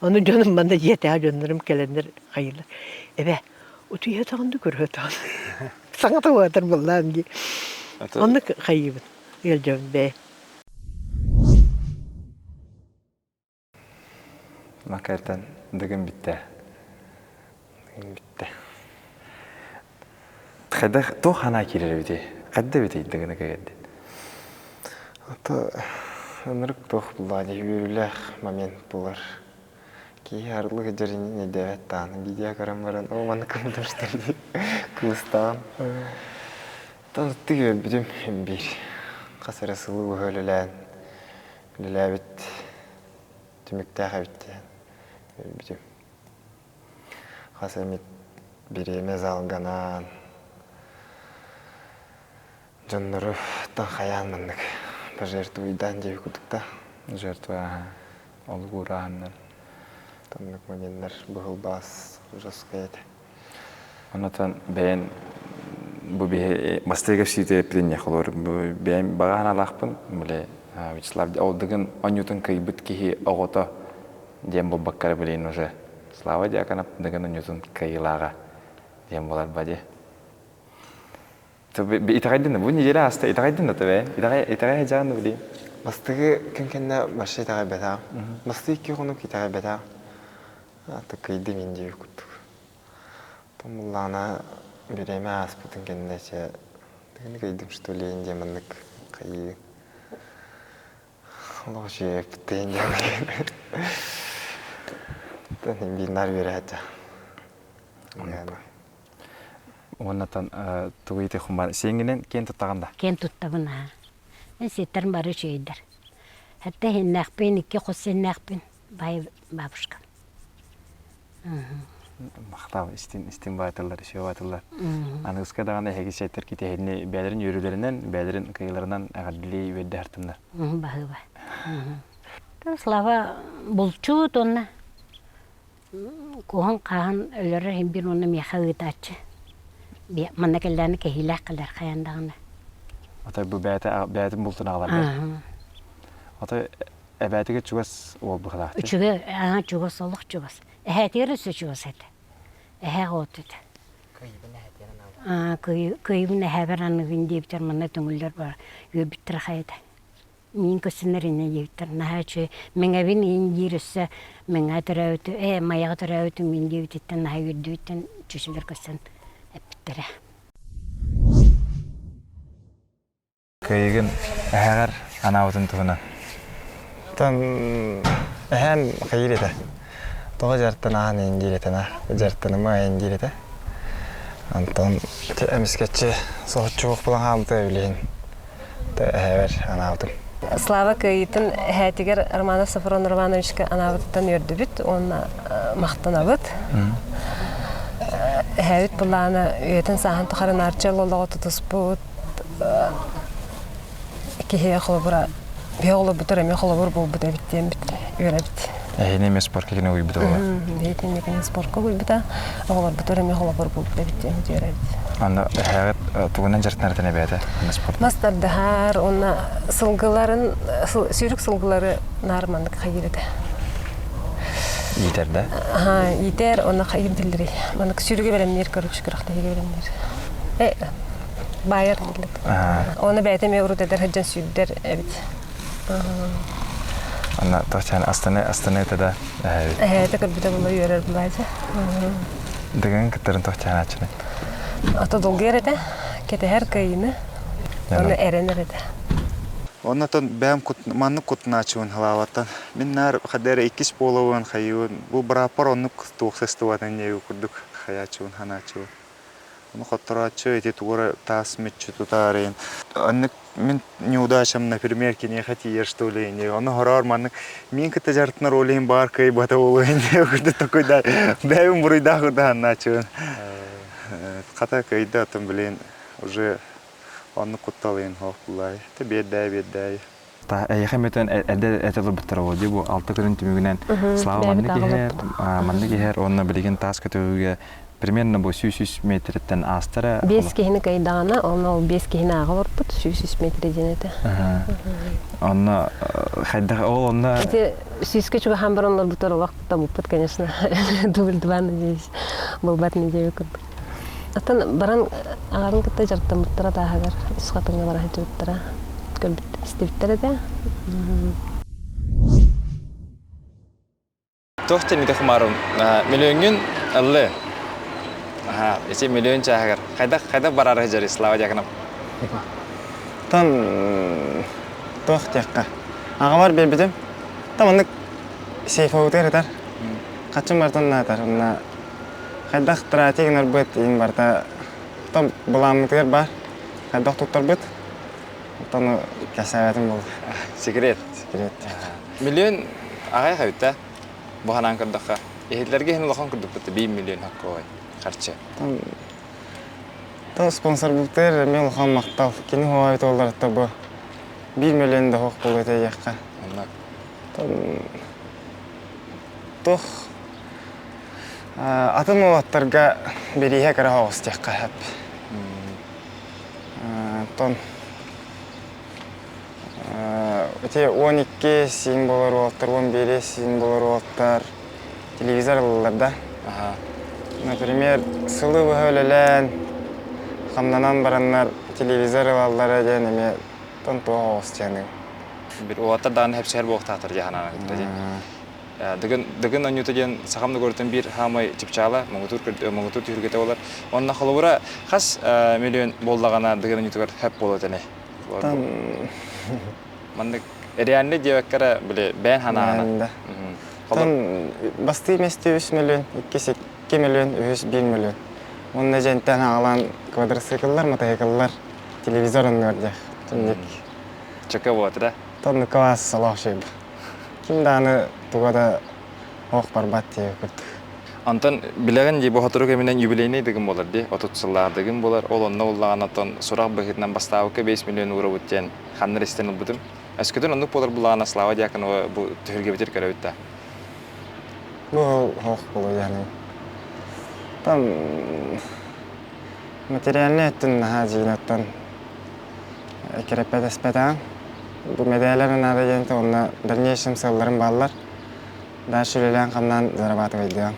Ону дьонум манна дьиэтээҕи дьоннорум кэлэннэр хайыылар. Эбэ, утуйа да көрө сытаҕын. Саҥата уотар буоллаам дии. Оннук хайыыбын, ыалдьабын бэйэм. Макартан дыгын бүттэ. Дыгын бүттэ. Хайдах туох санаа киирэр эбитий? Хайда эбитий дыгыны кэгэрдин? Ото ынырык туох буллаҕа дии үөрүүлээх момент буолар. Киһи арылы сылдьар өйдөөбөт даҕаны видео көрөн баран оо маннык кымдырыстар дии кыбыстаҕын. Оттон ытык үөрбүтүм биир хас эрэ сылы быһа үлэлээн үлэлээбит түмүктээх эбит диэн үөрбүтүм. Хас эмит бириэмэ залганаан дьоннору хайаан маннык пожертвуйдаан диэби курдук да. Жертва олук уурааһыннар. Оннук моменнар быһылбаас жесткая этэ. Онотон бэйэн бу биһи бастыгы кэпсиите эппитин холор бу бэйэм баҕа санаалаахпын били Вячеслав ол дыгын онньутун кыйбыт киһи оҕото диэн буолбаккара билин уже Слава Дьяконов дыгын онньутун кыайыылааҕа диэн буолар ба дии. Итэҕэйдин да бу неделя ааста итэҕэйдин да тэбэ итэҕэй дьаан билин. Бастыгы күн кэннэ вообще итэҕэйбэтэх. Бастыы икки хонук итэҕэйбэтэх. Кыйдым ин диэби курдук. Тумуллаана бириэмэ ааспытын кэннэ чэ тыгын кыйдым что ли диэн маннык хайыы олох үчүгэйпиттейин диэн Тэн бинар үөрээччэ. Уоннатан тугу ити хумбар сиэҥҥинэн киэн туттаҕын да? Киэн туттабын аа. Мен сиэттерим бары үчүгэйдэр. Хатта иһиннээхпин, икки хос сиэннээхпин, бай бабушкам. Махтал истин истин баатыллар, үсүө баатыллар. Аныгыска даҕаны эһиги сиэттэр китэһини бэйэлэрин үөрүүлэринэн, бэйэлэрин кыйыларынан эҕэрдэлии үөрдэ артыннар. Баһыыба. Слава булчут уонна куһун хаһан өлөрөр иһин биир уонна миэхэ ыытааччы. Манна кэллэҕинэ кэһиилээх кэлэр хайаан даҕаны. Отой бу бэйэтэ бэйэтин бултун аҕалар. Отой эбээтигэр чугас уол быһылаах. Үчүгэй, аа чугас, олох чугас. Эһээтигэр өссө чугас этэ. Эһээ оҕото этэ. Аа кыйыбын эһээбэр аныгын диэбитэр манна төҥүллэр бар үөрбүттэр хайата. Миин көссүннэр иннэ диэбиттэр. Наһаа үчүгэй. Мэҥэбин иин диир өссө Мэҥэ төрөөбүтү, ээ Майаҕа төрөөбүтүм мин диэбититтэн наһаа үөрдүбүттэн чүчүлэр көссөн эппиттэрэ. Кыайыгын эһэҕэр анаабытын туһунан. Тан эһээм хайыр этэ. Тоҕо дьартанаан иин диир этэ дьартаныма иин диир этэ. Онтон эмискэччи соһуччу буолан хаалбыта билигин эһээбэр анаабытым. Слава кыайыытын эһээтигэр Романов Софрон Романовичка анаабытыттан үөрдүбүт уонна махтанабыт. Эһээбит былаана үйэтин сааһын тухары наарча олоҕу тутуспут киһи холобура биһи олорбутар эмиэ холобур буолбут эбит диэн үөрэбит. Эһини эмиэ спортка кини уйбута буолар. Эһини эмиэ спортка уйбута, оҕолорбутугар эмиэ холобур буолбут эбит диэн үөрэбит. Анда эһээҕит тугунан дьарыктанар эбээтэ аны спорт? Мас тардыһар уонна сылгыларын сүүрүк сылгылары наар маннык хайыыр этэ. Иитэр да? Аха, иитэр уонна хайыыр диллэрий. Маннык сүүрүгү бэлэмниир, короче, күрэхтэһиигэ бэлэмниир. Э, баайар дииллэр. Оны бэйэтэ эмиэ урут эдэр сылдьан сүүрдэр эбит. Анна тохчан астаны астаны это да Эһээтэ көрбүтэ була үөрэр булаачы. Дыгын кыттарын тохчанааччыны. Ата долгуйар этэ, кэтэһэр кыайыны, оны эрэнэр этэ. Оннотон бэйэм маннык кутунааччыбын халаабаттан. Мин наар хадара иккис буолабын хайыбын. Бу бырааппар оннук туох сыстыбатын диэби курдук хаяччыбын ханааччыбын. Ону хотторооччу ити тугу эрэ таас мүччү тутаарыйын. Оннук мин неудачам, например, киниэхэ тиийэр что ли не ону хороор маннык мин кытта дьарыктанар ол иһин баар кыайбата буолуо инде курдук такой да бэйэм буруйдаах курдаһаннааччыбын. Хата кыайда оттон блин уже оннук кутталыйын хоох буллаай. Те биэрдээ биэрдээ. Эйиэхэ эмэтэн эрдэ этэ олорбуттара буолуо дии бу алта күнүн түмүгүнэн Слава маннык иһэр, маннык иһэр уонна билигин таас көтөҕүүгэ примерно бу сүүс үс метриттэн аастара. Биэс киһини кыайдаҕына, онно ол биэс киһини ааҕа олорбут 103 метр диэн этэ. Онно хайдах ол онно Ити сүүскэ чугаһаан баран олорбуттар олох табыппыт, конечно. Дубль два, надеюсь, буолбат неделю курдук. Атын баран аҕарын кытта дьарыктаммыттара тааһыгар үс хатыҥҥа бара сылдьыбыттара көрбүт истибиттэр этэ. Туох тэнитэ хумаарым миллиоҥҥун ыллы. Аха, ити миллион чааһыгар. Хайдах хайдах барар сылдьарый Слава Дьяконов? Тан туох диэххэ. Аҕабар биэрбитим. Там маннык сейфовытыгар ытар. Хаччым бартан наатар. Онно хайдах тратить гынарбыт иин барыта то былааммытыгар баар хайдах туттарбыт оттон кэсээбэтим буолла. Секрет. Секрет. Миллион аҕай хабитта бу ханаан көрдөххө. Иһиллэргэ иһин улахан курдук 1 миллион хаккой харчы. Тон спонсорбуттар эмиэ улахан махтал. Кини хоойт олларта бу 1 миллион да хоох буолуо этэ Онно. Тон туох атын уолаттарга бирииһэ кыра оҕус диэххэ сөп. Тон ити 12 сиин болор уолаттар, 11 сиин болор уолаттар телевизор ылаллар да. Например, сылы быһа үлэлээн, хамнанан бараннар телевизор ылаллара диэн эмиэ тон туох оҕус диэни. Бир уолаттар даҕаны хэпсэһэр буолуохтаахтар дии санаан кытта дии. Дыгын Дыгын онньуута диэн сахам догорутун биир хаамай чыпчаала муҥутуур муҥутуур түһүлгэтэ буолар. Онно холобура хас миллион буоллаҕына Дыгын онньуутугар хэп буолуо этэ Маннык реальный диэбэккэ эрэ били бэйэн санааҕынан. Тон бастыы миэстэ 3 миллион, иккис 2 миллион, үһүс 1 миллион. Уонна дьэнтэн аҕалаан квадроцикллар, мотоцикллар, телевизор оннугар диэх. Түннүк. Чөкө буолат да? Тоннукка баас солоох шейб. Ким дааны туга да ох барбат диye курдук. Онтон билэҕин дии бу сотору кэминэн юбилейный дыгын буолар дии, 30 сыллаах дыгын буолар. Ол онно буллаҕына оттон сурах быһыытынан бастаабыкка 5 миллион уурабыт диэн ханна эрэ истэн ылбытым. Өскөтүн оннук буолар буллаҕына Слава Дьяконова бу түһүлгэбитигэр көрөбүт да. Бу ох буолуо яны. Там материальный өттүн наһаа дьиинаттан кирэппэтэспэтэҕим. Бу мэдээлэр наада диэн онно дальнейшем сыалларым бааллар. Дальше үлэлээн-хамнаан зарабатывайдыам.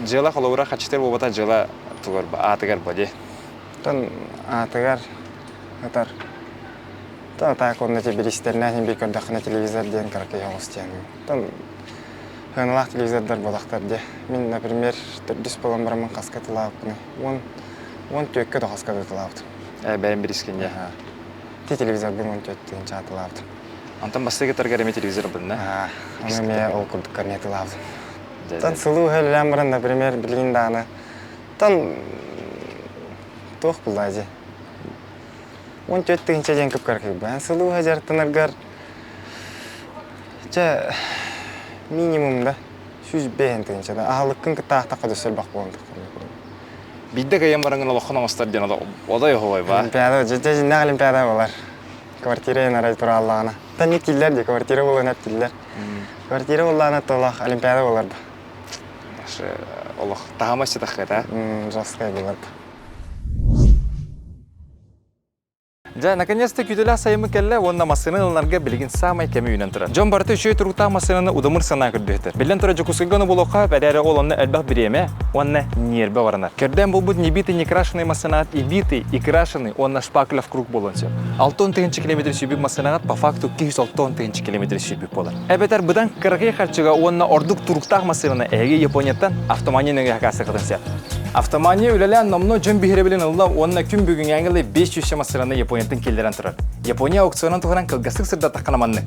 Дьыала холобура хачытыр буолбата дьыала тугар аатыгар боди. Тон аатыгар ытар. Тон так онно биристэрнээн иһин бир көрдөххүнэ телевизор диэн кыракый оҕус диэн. Тон сыаналаах телевизордар буолахтар диэ. Мин, например, төрдүс буолан бараммын хаска тылаабыппыный? 14-кө да хаска да тылаабытым. Э, бэйэм бирискин дьэ. Ти телевизорбын 14 чаатылаабытым. Онтон бастакы кытаргар эмиэ телевизор ылбынна. Ону эмиэ ол курдук эмиэ тылаабытым. Тан сылы үлэлээн баран, например, билигин даҕаны тан туох буллаа дии. 14 тыһыынча диэн кып-кыракый Сылы дьарыктанаргар чэ минимум да 105 тыһыынча да аһылыккын кытта аахтахха да элбэх буолан Биирдэ кыайан бараҥын олоххун оҥостор диэн отой оһуобай баа. Олимпиада, дьэ дьиннээх олимпиада буолар. Квартира арай турааллаҕына. Танник тиллэр дии, квартира буолан эп тиллэр. Квартира буоллаҕына толох олимпиада буолар ба. Олох таһыма сытаххыта. Жесткая буолар. Дьэ, наконец-то күүтүлээх сайыммыт кэллэ уонна массыына ылынарга билигин саамай кэми үүнэн турар. Дьон барыта үчүгэй туруктаах массыынаны удамыр санаа көрдөһүтэр. Биллэн турар, Дьокуускайга ону булуохха, эрээри ол онно элбэх бириэмэ уонна ньиэрбэ баранар. Көрдөөн булбут небитый некрашенный массыынаҕыт и битый, и крашеный уонна шпакля в круг буолуон сөп. 60 тыһыынча километр сүүрбүт массыынаҕыт по факту 260 тыһыынча километр сүүрбүт буолар. Эбэтэр быдан кыракый харчыга уонна ордук туруктаах массыынаны эһиги Японияттан автомания нөҥүө хакаастыаххытын сөп. Автомания үлэлээн номнуо дьон биһирэбилин ылла уонна күн бүгүҥҥээҥи 500 массыынаны Японияттан киллэрэн турар. Япония аукционун туһунан кылгастык сырдаттаххына маннык.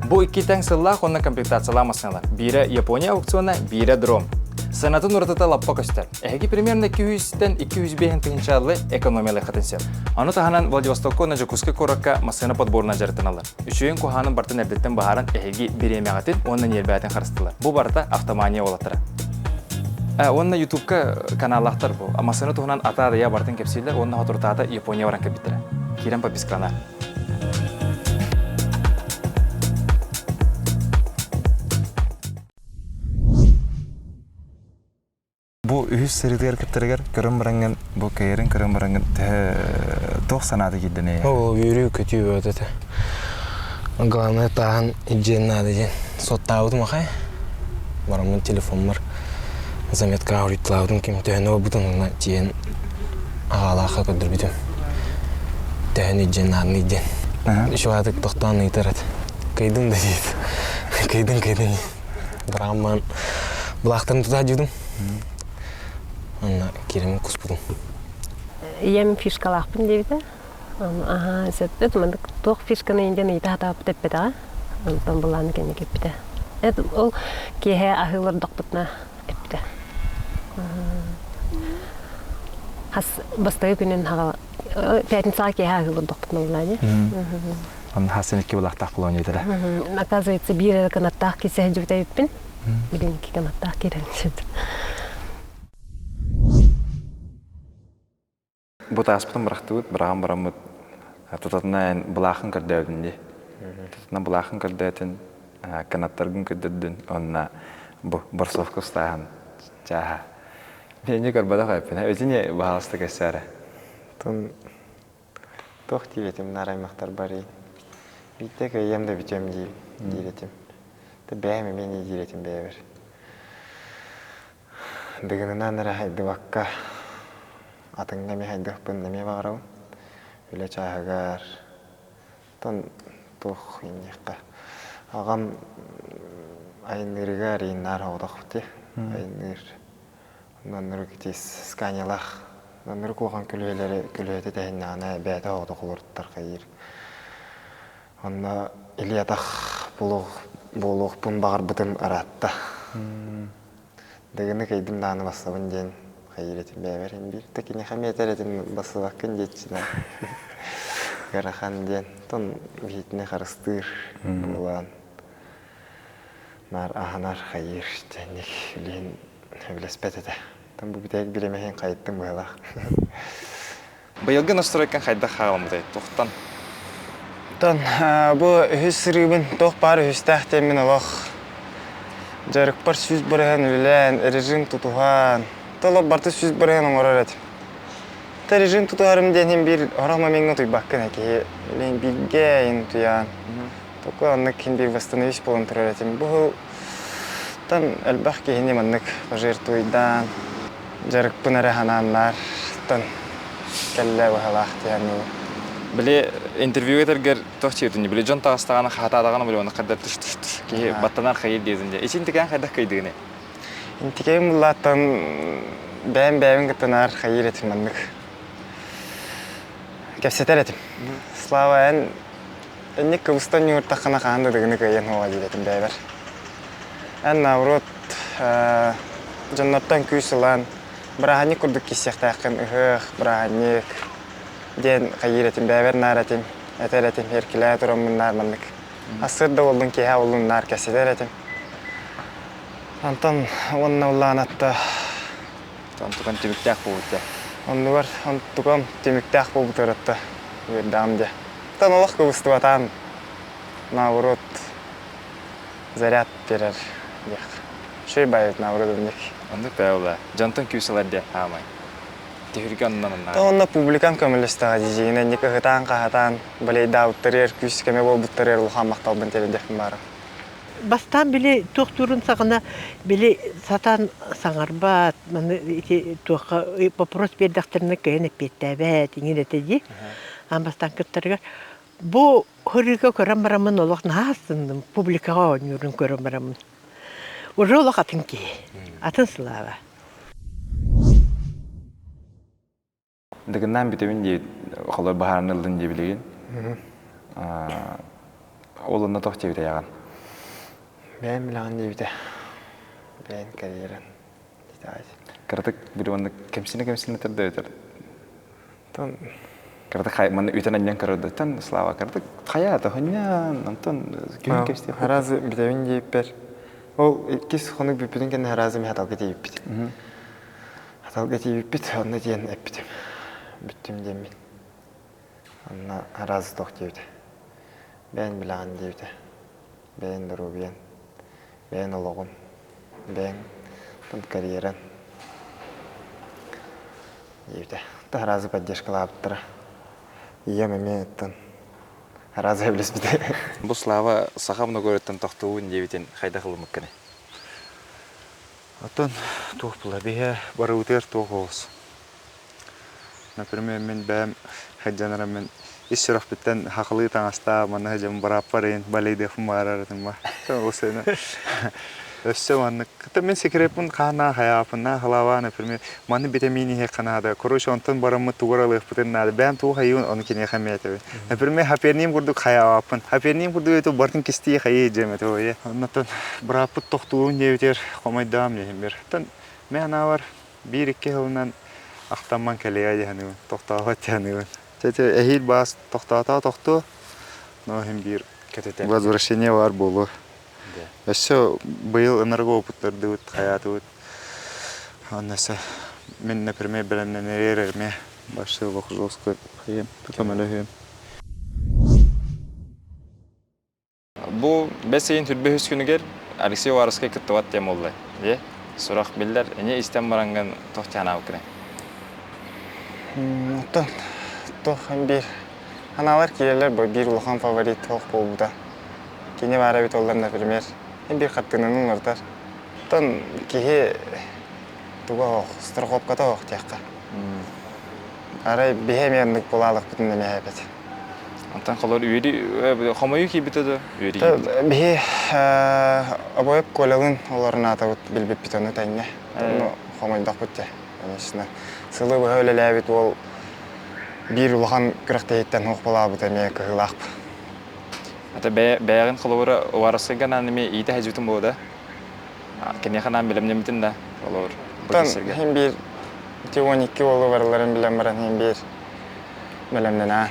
Бу икки тэҥ сыллаах уонна комплектациялаах массыыналар. Биирэ Япония аукциона, биирэ дром. Сыанатын уратыта лаппа көстөр. Эһиги примерно 200-тэн 205 тыһыынчааллы экономиялыаххытын сөп. Ону таһынан Владивостокка уонна Дьокуускай куоракка массыына подборунан дьарыктаналлар. Үчүгэйин куһаанын бартын эрдэттэн быһааран эһиги бириэмэҕитин уонна ньиэрбэҕитин харыстылар. Бу барыта автомания уолаттара. Уонна Ютубка каналлаахтар бу. Массыына туһунан ата-адыйа барытын кэпсииллэр уонна соторутаата Япония баран кэлбиттэрэ. Киирэн подпискалана. Бу үһүс сырыытыгар кыттарыгар көрөн бараҥҥын, бу кэйэрин көрөн бараҥҥын төһө туох санаата киирдэ эйиэхэ? Ол үөрүү-көтүү бөҕөтө этэ. Главное тааһын илдьиэн наада диэн суоттаабытым ахай. Бараммын телефоммар заметкаҕа суруйталаабытым ким төһөнү ылбытын уонна тиийэн аҕалаахха көрдөрбүтүм. Төһөнү илдьиэн нааданы диэн. Үчүгэйдик тохтоон ыйытар этэ. Кыйдым да диэт. Кыйдым, кыйдым. Быраамман былаахтарын тута дьудум. Онно киирэмин куспутум. Ийэм фишкалаахпын диэбитэ. Аһаа, сөптөт маннык туох фишканы диэн ыйыта сатаабыт эппэтэҕэ. Онтон былааны кэннэ кэппитэ. Эт ол киэһэ аһыы олордохпутуна эппитэ. Хас бастакы күнүн хаҕала пятницаҕа киэһэ аһыы олордохпутуна буллаа дии. Онно хасын икки былаахтаах булуон диэтэрэ. Оказывается, биир эрэ кынаттаах киирсэ сылдьыбыт эбиппин. Билин кикаматтаах киирэн сөп. Бу тааспытын бырахтыбыт, быраҕан бараммыт тутатына эн былаахын көрдөөбүтүн дии. Тутатына былаахын көрдөөтүн, канаттаргын көрдөрдүн, уонна бу борсовка устааһын чааһа. Миэнньэ көрбөтөх эппин, өтүнэ баһаалыста кэссээрэ. Тун туох диэбитим наар аймахтарбар биирдэ кыайыам да бүтүөм диир диир этим. Бэйэм эмиэ диир этим бэйэбэр. Дыгынынан эрэ хайдыбакка, атыҥҥа эмиэ хайдыахпын эмиэ баҕарабын. Үлэ чааһыгар, оттон туох инниэххэ. Аҕам айанныырыгар ииннаар оҕотох дии, айанныыр. Оннук ити Сканиялаах, оннук улахан көлүөһэлэри көлүөһэтэ тэһиннэҕинэ бэйэтэ оҕотох олоруттар хайыыр. Онно илии-атах буолуохпун баҕарбытым ыраатта. Дыгыны кыйдым даҕаны бассабын диэн хайыыр этим бэйэбэр ин биир да киниэхэ эмиэ этэр этим бассыбаккын диэччинэ ыарахан диэн тон биһитини харыстыыр буолан наар аһынар хайыыр дьэнник билиһин сөбүлэспэт этэ. Тон бу бүтэһик бириэмэһин хайыттым быһалаах. Быйылгы настройкаҥ хайдах хааламмытай? Туохтан? Тон бу үһүс сырыыбын туох баар үһүстээх диэммин олох дьарыкпар 100% үлэлээн, режим тутуһан, толо барыта 100% оҥорор этим. Та режим тутуһарым диэн иһин биир орох момеҥҥа утуйбаккын ээ киһи бииргэ ин утуйаан. Только оннук ким биир восстановись буолан турар этим. Бу тан элбэх киһини маннык пожертвуйдаан дьарыкпын эрэ ханааннаар тан кэллэ быһалаах диэн Били интервью этэргэр туох чиэтин били дьон таҕыстаҕына хаатаатаҕына били оны хайдах туш туш туш киһи баттанар хайыр диэтин дьэ ичин тикээн хайдах кыйдыгыны Интикэйим буллааттан бэйэм бэйэбин кытта наар хайыр этим маннык кэпсэтэр этим. Слава эн Инник кыбыстан ньууртаххына хаһан да дыгыны кыайан уоҕа диэтим бэйэбэр. Эн наоборот дьоннортон күүс ылан бырааһынньык курдук киирсиэхтээххин ыһыах, бырааһынньык диэн хайыыр этим, бэйэбэр наар этим, этэр этим, эркилээ тураммын наар маннык. Ассыр да буоллун, киэһэ буоллун наар кэпсэтэр этим. Онтон уонна улаан атта Онтукан түмүктээх буолбут Оннугар онтукам түмүктээх буолбут ыратта үөрдэҕим дьэ. Оттон олох кыбыстыбатаан наоборот заряд биэрэр диэх. Үчүгэй баайбыт наоборот инник. Оннук бээ Дьонтон күүс ылар диэ хаамай. Түһүлгэ оннунан оннаар. Онно публикам көмөлөстөҕө дьиҥинэ инник ыһытаан-хаһытаан балейдаабыттарыгар күүс көмө буолбуттарыгар улахан махталбын тиэрдиэхпин баара. Бастаан били туохтуурун саҕана били сатаан саҥарбат, маны ити туохха вопрос биэрдэхтэринэ кыайан эппиэттээбэт иҥин этэ дии. Аан бастаан кыттарыгар бу хырыыга көрөн бараммын олох наһаа астынным, публикаҕа оонньуурун көрөн бараммын. Уже олох атын киһи, атын Слава. Дыгыннаан бүтэбин дии холор баһаарны ыллын дии билигин. Ол онно тох диэбитэ яҕан. Бэйэм билэҕин диэбитэ. Бэйэн карьеран. Кыратык били онно кэмсинэ-кэмсинэ төрдөтөр. Тон кыратык хай манна үтэн анньан көрөрдөттөн Слава кыратык хайа тоһунньан онтон күһүн кэпсиэ. Харазы бүтэбин диэппэр. Ол иккис хонук бүппүтүн кэннэ харазы михаталга тиийбиппит. Хаталга тиийбиппит, онно диэн эппитим. Бүттүм диэммин. Онно араас туох диэбитэ. Бэйэн билэҕин диэбитэ. Бэйэн доруобуйан, бэйэн олоҕун, бэйэҥ карьеран диэбитэ. Аразы поддержкалаабыттара. Ийэм эмиэ оттон аразы сөбүлэспитэ. Бу Слава саха многорыттан тохтуубун диэбитин хайдах ылыммыккыный? Оттон туох була биһэ барыбытыгар туох олус. Например, мин бэйэм сылдьан мин ис сүрэхпиттэн хахылыы таҥастаа манна сылдьан бырааппар иһин балейдыахпын баҕарар этим ба. Өссө маннык мин секреппин хаанаа хайаапыннаа халаабаа например маны витамин иһиэххэ наада короче онтон бараммыт тугар алыахпытын наада бэйэм тугу хайыыбын ону киниэхэ эмиэ этэбин например хаперниим курдук хайаабаппын хаперниим курдук эту бартын кистии хайыы дьиэм этэ ое оннотон бырааппыт тохтуурун диэбитигэр хомойдоом диэһин бир мен анаабар биир-икки сылынан ахтамман кэлиэ дьаһаныыбын тохтообот дьаһаныыбын чэ эһиил баас тохтоото тохтуо но иһин биир Кэтэтэ. возвращение баар буолуо. Өссө быйыл ынырык опыттардыбыт, хайаатыбыт. Онно өссө мин, например, бэлэмнэнэр эмиэ большой жестко хайыам, көмөлөһүөм. Бу бэс ыйын түрбэ үс күнүгэр Алексей Уваровскай кыттыбат диэн буолла. Дьэ, сурах биллэр, эне истэн бараҥҥын туох тианаабыккыный? Оттон туох биир анаалар киирэллэр бу биир улахан фаворит туох буолбута. Кини баара эбит оллар, например, биир хаттыынаны уларытар. Оттон киһи туга оһох, страховката оһох диэххэ. Арай биһи эмиэ оннук булаалыкпытын эмиэ эбит. Онтон холор үөрүү хомойуу киирбитэ да үөрүү киирбитэ. Биһи обоек Колялын олорун аатабыт билбиппит ону тэҥҥэ. Ону хомойдохпут дьэ, конечно. Сылы быһа үлэлээбит уол биир улахан күрэхтэһииттэн суох буолаабыта эмиэ кыһыылаах. Ата бэйэҕин холобура Уваровскайга анаан эмиэ иитэ сылдьыбытым буолуо да? Киниэхэ анаан бэлэмнэммитин да холобур бу киирсэргэ. Иһин биир ити 12 уолу барыларын билэн баран иһин биир бэлэмнэнэ.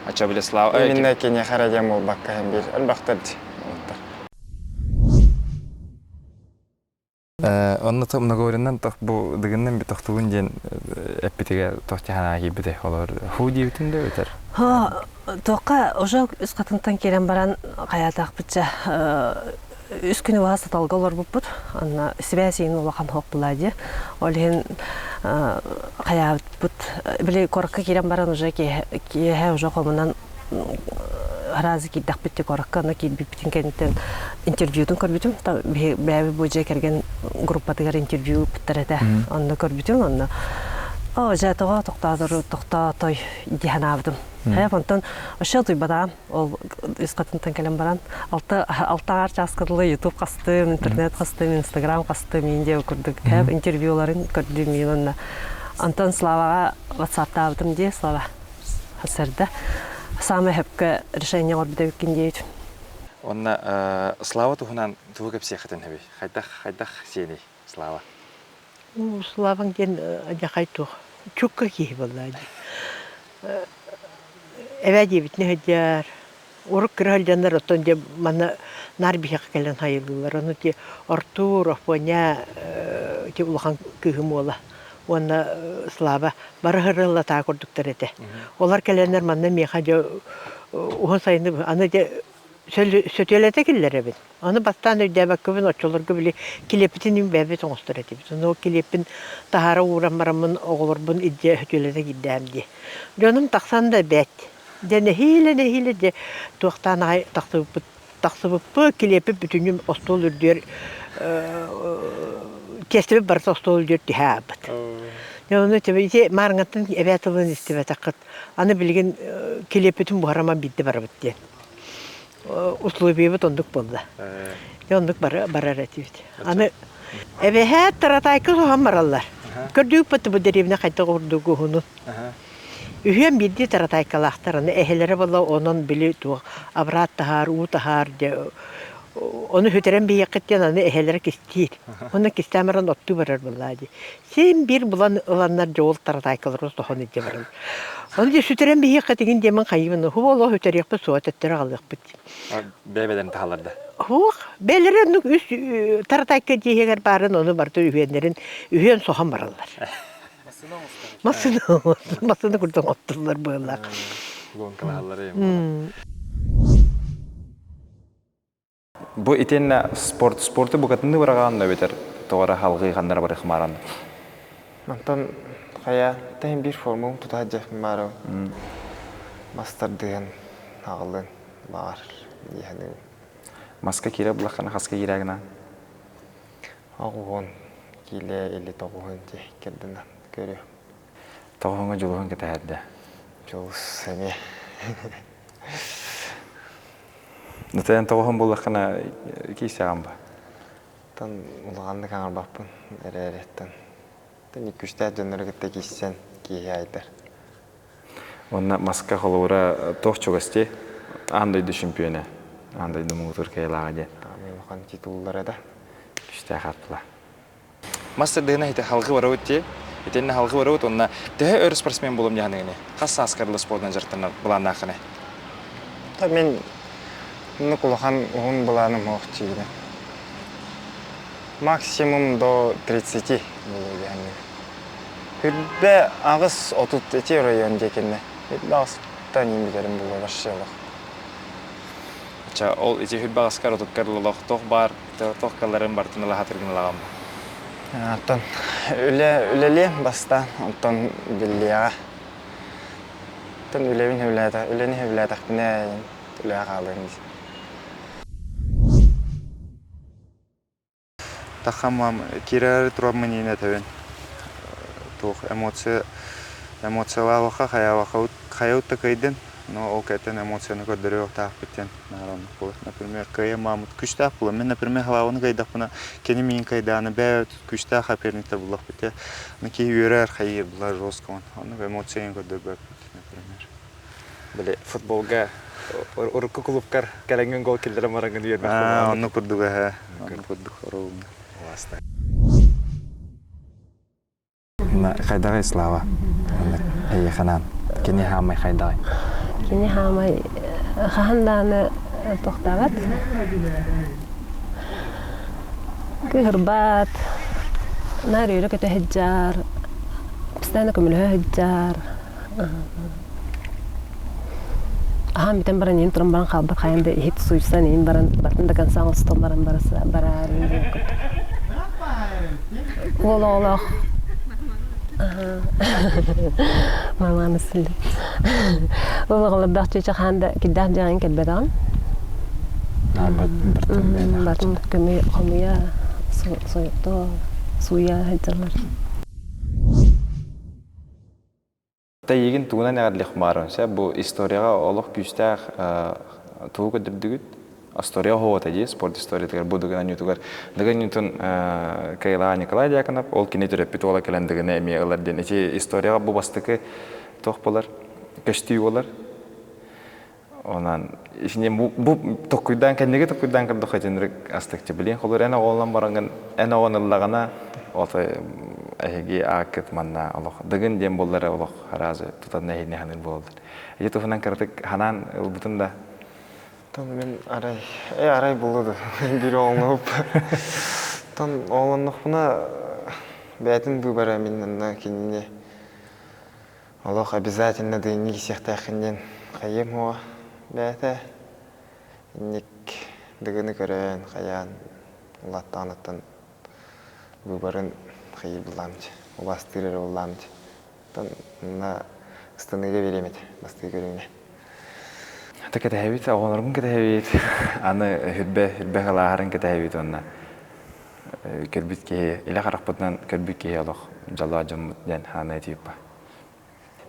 Ача били Слава Именно киниэхэ эрэ диэн буолбакка иһин биир элбэхтэр дии. Онно многовориннан тох бу дыгыннан би тохтугун диэн эппитигэ тох тиханаа киирбите олор хуу диэбитин да өтөр. Тоққа уже үс қатынтан келен баран хаятаахпытча үс күнү баһа саталга олорбуппут. Анна сибээс иин улахан хоқ була дии. Ол иһин хаябыппыт били коракка киирэн баран уже киэһэ уже хомунан аразы киирдэхпит ти коракка аны киирбиппитин кэнниттэн интервьютун көрбүтүм. Бэйэбит бу дьиэ кэргэн группатыгар интервью ыыппыттар этэ. Онно көрбүтүм, онно о, дьэ, тоҕо тохтоотор тохтоотой дии санаабытым. Хайа онтон вообще утуйбатаҕым. Ол үс хатынтан кэлэн баран алта алта аар чааска дылы YouTube хастым, интернет хастым, Инстаграм хастым, индия курдук интервьюларын көрдүм мин онно. Антон Славаҕа ватсаптаабытым дии, Слава. Сарда самое хөпкө решение оҥорбут эбиккин диэбит. Онно Слава туһунан тугу кэпсиэххитин сөбүй? Хайдах хайдах сиэний Слава? Славаҥ диэн адьахай туох чукка киһи буолла дии. Эбээ диэбитинэ сылдьар. Урут кыра сылдьаннар оттон дьэ манна наар биһиэхэ кэлэн хайылыыллар. Ону ити Артур, Афоня ити улахан кыыһым уола уонна Слава бары ырыллатаа курдуктар этэ. Олор кэлэннэр манна миэхэ дьэ уһун сайыны аны дьэ сөтүөлэтэ киллэрэбин. Аны бастаан өйдөөбөккөбүн оччолорго били килиэппитин бэйэбит оҥостор этибит. Ону ол килиэппин таһаара ууран бараммын оҕолорбун илдьэ сөтүөлэтэ киирдэһэм дии. Дьонум тахсан да бэт. Дьэ нэһиилэ-нэһиилэ дьэ туохтаан аҕай тахсыбыппыт тахсыбыппыт килиэппит бүтүннүү остуол үрдүгэр тиэстэбит барыта остуол үрдүгэр түһэ аабыт. Дьэ ону ити маарыҥҥаттан эбээ тылын истибэтэххит. Аны билигин килиэппитин буһараман биирдэ барабыт диэн. Условиебыт оннук буолла. Дьэ оннук барар этибит. Аны эбэһээт таратайка соһон бараллар. Көрдүүк бу дэриэбинэ хайдах ордук уһунун. Үһүөн биирдии таратайкалаахтар, аны эһэлэрэ буолла онон били туох абыраат таһаар, уу таһаар дьэ ону сүтэрэн биһиэххит диэн аны эһэлэрэ кистиир. Онно кистээн баран оттуу барар буоллаа дии. Син биир булан ыланнар дьэ ол таратайкалары тохон илдьэ бараллар. Ону дьэ сүтэрэн биһиэххит игин диэмин хайыыбын уһу буолуо сүтэриэхпит суоҕа төттөрү аҕалыахпыт. Бэйэ-бэйэлэрин таһаллар да. Суох. Бэйэлэрэ оннук үс таратайка дьиэһигэр баарын ону барыта үһүөннэрин үһүөн соһон бараллар. Массыына массыына курдук оттуллар быһыылаах. Бу итиэннэ спорт спорты букатыныы быраҕаан эбэтэр тоҕо эрэ халҕыы ханнара барыхмааран. Мантан хайа тэһин биир формум тута дьэхмаарым мастардыһын аҕалын баҕар диэхэниҥ. Маска киирэ булаххана хаска киирэ гына? Оҕуһун киилэ или тоҕуһун дии кэрдинэн көрүө. Тоҕуһуҥа дьулуһун кэтэһэрдэ. Дьулус эмиэ. Натайан тоҕуһун буллаххына киисэҕин ба? Тан улаханнык аҥарбаппын эрээриттэн. Тэн күүстээх дьоннору кытта кииссэн киһи айдар. Уонна маска холобура туох чугас дии? Аан дойду чемпиона. Аан дойду муҥутуур кыайыылааҕа диэн. Улахан титуллара да. Күүстээх аттыла. Мас тардыһына ити халгы барабыт дии. Итиннэ халгы барабыт уонна төһө өр спортсмен буолуом дьаһаныгыный? Хас сааскар спордунан дьарыктанар былааннааххыный? Мин Оннук улахан уһун былааным суох чиинэ. Максимум до 30 буолуо диэхинник. Хүрбэ аҕыс 30 ити район диэкиннэ. Хүрбэ аҕыстан иин бүтэрим буолуо вообще олох. Ча ол ити хүрбэ аҕыскар отуккар олох туох баар туох калларын бартын ылаһатыргын ылаҕам. Оттон үлэ үлэлиэм бастаан, онтон биллиэҕэ. Оттон үлэбин сөбүлээтэ үлэни сөбүлээтэхпинэ үлэҕэ хаалыам дии. Тахамам киирээри тураммын иин этэбин. Туох эмоция эмоциялаабакка хайаабакка хайабыт да кыайдын, но ол кэнниттэн эмоцияны көрдөрүөхтаахпыт диэн наһаа оннук буолар. Например, кыайан маамыт күүстээх буолар. Мин, например, халаабыны кыайдахпына, кини миигин кыайдааны бэйэбит күүстээх соперниктар буллахпыт дии. Аны киһи үөрэр, хайыыр буолар жестко. Оннук эмоцияны көрдөрбөппүт, например. Били футболга урукку клубкар кэлэҥҥин гол киллэрэн бараҥҥын үөрбэх Аа, оннук курдук эһэ. Оннук курдук оруолуна. Хайдаҕый Слава? Эйиэхэнэн. Кини хаамай хайдаҕый? Кини хаамай хаһан даҕаны тохтообот. Кыыһырбат, наар үөрэ көтө сылдьар, постоянно көмөлөһө сылдьар. Аһаан бүтэн баран иин туран баран хаалбат хайан да иһит суйсан иин баран бартын да конца оҥостон баран бараар диэн курдук. Уол оҕолоох Маманы сылдьар. Уол оҕолордоох чүчэ хаан да кирдээх дьаҕын кэлбэтэҕим. Бартын көмө хомуйа сойото сууйа сылдьаллар. Эйигин тугунан эҕэрдэлиэх баарым сөп бу историяҕа олох күүстээх тугу көрдөрдүгүт? История оһуота дии, спорт историятыгар бу Дыгын Анютугар. Дыгын Анютун Кайла Николай Дьяконов, ол кини төрөппүт уола кэлэн Дыгыны эмиэ ылар диэн. Ити историяҕа бу бастакы туох буолар? Көстүү буолар. Онон исини бу, бу токкуйдаан кэнниги токкуйдаан көрдөххө итинник астыкчы билиэн холур эн оҕолон бараҥын эн оҕон ыллаҕына ото эһиги ааккыт манна олох дыгын диэн буоллар олох аразы тутан эһини ханыр буолаллар. Ити туһунан кыратык ханаан ылбытын да Тон мин арай э арай булду да биир оҕоҥҥо Тон оҕолоннохпуна бэйэтин быыбара мин онно кинини Олох обязательно дыйньык исиэхтээххин диэн хайыам уоҕа бэйэтэ инник дыгыны көрөн хайаан улааттаҕыныттан выборын хайыы буллаамчы убаастыыр эрэ буллаамчы оттон манна ыстаныыга биэриэм этэ бастыы көрүҥҥэ Ата кэтэһэбит, оҕолорбун кэтэһэбит, аны хүрбэ, хүрбэ халааһарын кэтэһэбит уонна көрбүт киһи, илэ харахпытынан көрбүт киһи олох дьоллоох дьоммут диэн хаана этииппа.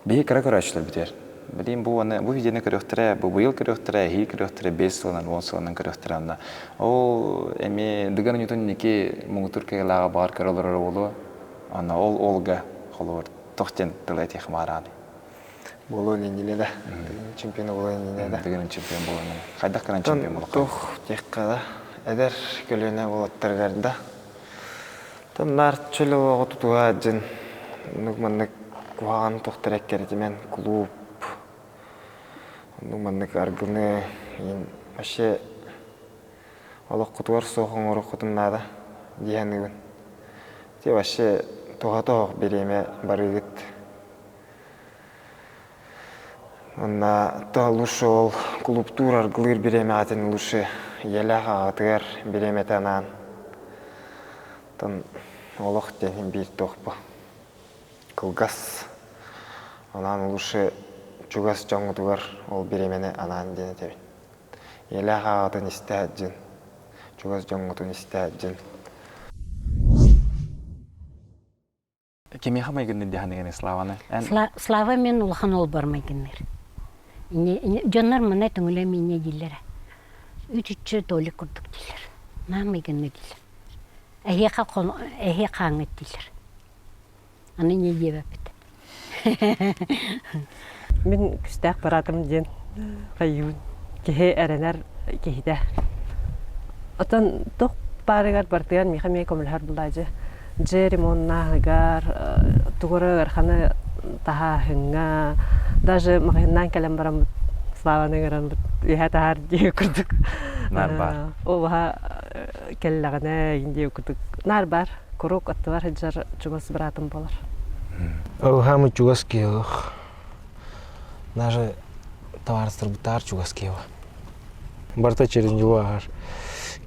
Биһи кыра көрөөччүлэрбитигэр билим бу уонна бу видеоны көрүөхтэрэ, бу быйыл көрүөхтэрэ, эһии көрүөхтэрэ, 5 сылынан, 10 сылынан көрүөхтэрэ онно. Ол эми Дыгын Ньютон инники муҥутуур кыайыылааҕа баҕар көрө олорор буолуо. Онно ол уолга холобур туох диэн тыл этиэх баарааный? Буолуон иннинэ да. Чемпион буолуон иннинэ да. Дыгын чемпион буолуон иннинэ. Хайдах гынан чемпион буолуохха? Туох диэххэ да, эдэр көлүөнэ уолаттарыгар да Тон наар чөл олоҕу тутуһа дьин оннук маннык куһаҕан туохтар эккирэтимэн клуб оннук маннык аргыны вообще олоххутугар суох оҥоруоххутун наада дии саныыбын. Ити вообще туһата суох бириэмэ барыыгыт. Уонна то лучше ол клубтуур аргылыыр бириэмэҕитин лучше ийэлээх аҕатыгар бириэмэтэ анаан Оттон олох диэн биир туох бу кылгас анаан лучше чугас дьоҥҥутугар ол бириэмэни анаан диэн этэбин. Ийэлээх аҕатын истэ сылдьын, чугас дьоҥҥутун истэ сылдьын. Кимиэхэ майгынныыр диэххиний Славаны? Слава мен улахан уолбар майгынныыр. Дьоннор мына түҥүлэ мине дииллэрэ. Үт-үччү Толик курдук дииллэр. Наам майгынны дииллэр. Эһиэхэ эһиэ хааҥҥыт дииллэр. Аны не диэбэппит. Мин күстээх бараатым диэн хайыыбын. Киһи эрэнэр киһитэ. Отон туох баарыгар барытыгар миэхэ эмиэ көмөлөһөр булаадьы. Дьиэ ремоннааһыгар, тугу эрэ ыараханы таһааһыҥҥа, даже маҕаһыыннаан кэлэн баран Славаны ыҥыран үһэ таһаар дии курдук. Наар баар. Олаһа кэллэҕинэ дии курдук. Наар баар. Куруук аттыбар сылдьар чугас быраатым буолар. Ылһаамы чугас киһи Даже табаарыстарбытаар чугас киһи Барыта через него ааһар.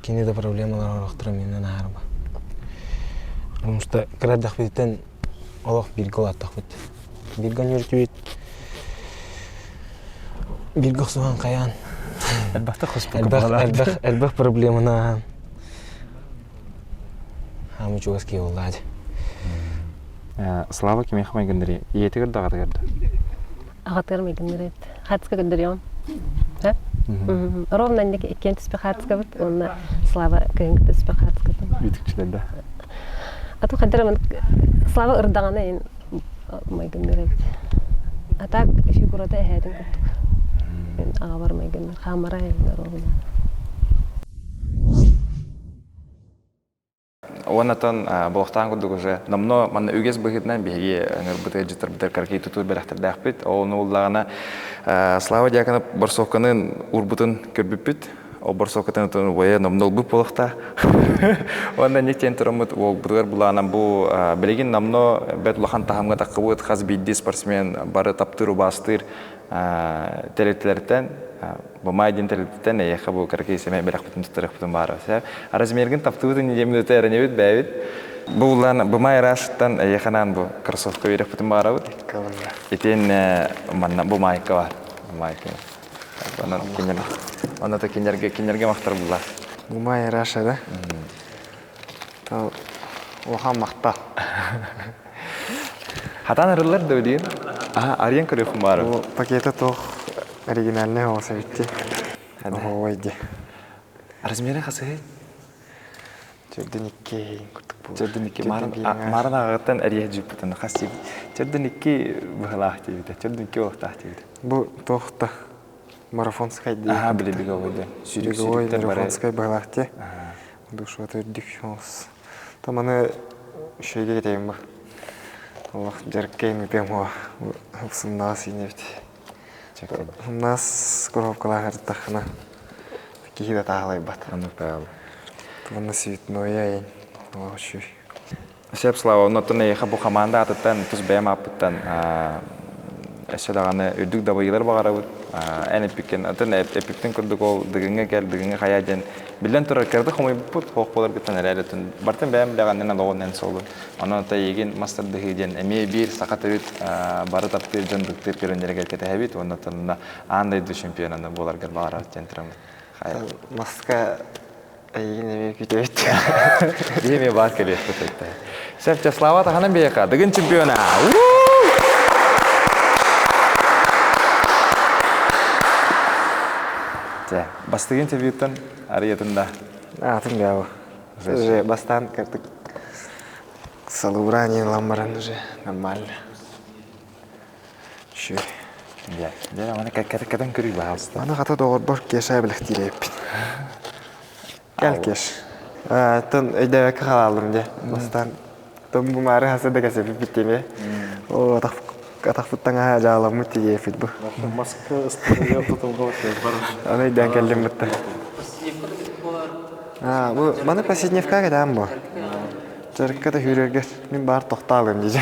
Кини да проблемалар орохторо миннен ааһарба. Потому что кыра эрдэхпититтэн олох бииргэ улааттахпыт. Бииргэ ньүртүбүт, бииргэ охсуһан хайаан. Элбэхтик хоспукка Элбэх, баҕалаах. элбэх, элбэх проблеманы ааһан. Хаамы чугас киһи буоллаа дии. Слава кимиэхэ майгыннырый? Ийэтигэр да аҕатыгар да? Аҕатыгар майгыннырый. Хаатыска көрдөрүөм. Ровно иккиэн түспэ хаатыскабыт уонна Слава кыһын түспэ хаатыскабыт. Үтүкчүлэр да. А то хаддара Слава ырдаҕана ин майгынныр эбит. А так фигурата эһээтин курдук. Мен аҕабар майгыннар, хаамара ровно. Уоннатан буолуохтаан курдук уже номно манна үгэс быһыытынан биһиги ыҥырбыт ыалдьыттарбытыгар кыракый тутуур бэлэхтэрдээхпит. Ону уллаҕына Слава Дьяконов борсуокканын уурбутун көрбүппүт. Ол борсуоккатын убайа номно ылбыт буолуохтаах. Уонна инник диэн тураммыт уолбутугар булаанан бу билигин номно бэрт улахан таһымҥа таххыбыт хас биирдии спортсмен бары таптыыр убаастыыр тэрилтэлэртэн Бамай диэн тэрилтэттэн эйиэхэ бу кыракый сэмэй бэлэхпитин туттарыахпытын баара. Размергин таптыбытын диэммит эрэнэбит бэйэбит. Бу улаан Бымай Рашыттан эйиэхэ анаан бу кроссовка биэриэхпитин баарабыт. Итиэннэ манна бу майка бар. Майка. Онон кинилэр онно та кинилэргэ кинилэргэ махтар булла. Бумай Раша да? Улахан махтал. Хатан арыллар да билигин? Аха, арыйан көрүөххүн баара. Бу пакета туох оригинальный оҕус эбитти. Оһуой ди. Размеры хасыһый? Төрдүн икки курдук буолар. Төрдүн икки. Марын ағыттан әрие жиппытын хас тиибит. Төрдүн икки быһылаах тиибитэ. Төрдүн икки олохтаах тиибитэ. Бу туох да марафонскай дии. Аха, били беговой да. Сүүрүк Беговой сүүрүктэр бары. марафонскай быһылаах дии. Душата үрдүк оҕус. Таманы үчүгэйгэ кэтэйим бу. Олох дьарыккайын ыытыам уо. Сымнаҕас иинэбит. Сымнаҕас коробкалаах ырыттаххына киһи да таалайбат. Оннук таал. Уонна цветное олох үчүгэй. Сөп, Слава, оннуттан эйиэхэ бу хамаанда аатыттан, тус бэйэм ааппыттан өссө даҕаны үрдүк дабайыылар баҕарабыт. Эн эппиккин, атын эппиттин курдук ол Дыгыҥҥа кэл, Дыгыҥҥа хайаа диэн биллэн турар кырдык хомуйбуппут, суох буоларгыттан эрээри бартын бэйэм билэҕинэн олоҕун эн суолун. Онон ата эйигин мас тардыһыы диэн эмиэ биир саха төрүт бары таптыыр дьон быктыыр көрүннэригэр кэтэһэбит уонна оттон аан дойду чемпионана буоларгар баҕарабыт диэн тураммыт. Маска Эйигин эмиэ күтэбит. Биһи эмиэ баар кэлиэхпит эттэ. Сөп, Слава таханан биһиэхэ Дыгын чемпиона! Чэ, бастыгы интервьюттан арыйатын да. Атын бяу. Уже бастаан кыртык салыбыраан ылан баран уже нормально. Үчүгэй. Дьэ, дьэ, маны кэтэн көрүй баһаалыста. Маны хата доҕорбор Кеша бэлэхтиир эппит. Кэл Кеш. Тон өйдөөбөккө хааллым дьэ. Бастаан тон бумаары хаса да кэсэпиппит тиэмэ. О, атахпыттан аһа дьааламмыт тиийэппит бу. Маска ыстырыйа тутулга Аны өйдөөн кэллим бытта. А, бу маны Посидневка кэтээн бу. Дьарыкка да сүүрэргэр мин баар тохтоолум дии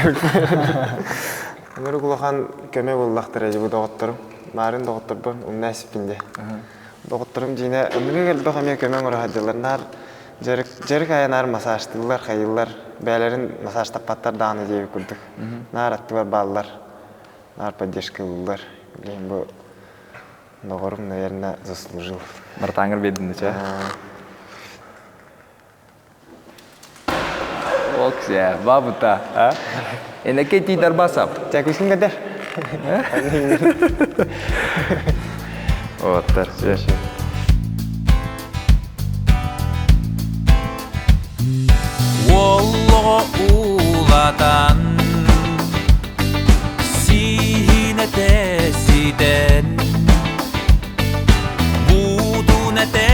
Ынырык улахан көмө буллахтара дии бу доҕотторум. Маарын доҕотторбун умна эспин дии. Доҕотторум дьиинэ ынырык элбэх эмиэ көмө оҥоро сылдьаллар. Наар дьарык, дьарык аайы наар массажтыыллар, хайыыллар. Бэйэлэрин массажтаппаттар даҕаны диэбит курдук. Наар аттыбар бааллар, наар поддержка ыллылар. Билигин бу доҕорум, наверное, заслужил. Братаҥҥар биэрдин да, Окся, бабыта, а? Энеке ти дарбасап. Чакусин гадар. Оттар, Уоллоҕо уулатан, сиинэтэ ситэн, буутун этэ.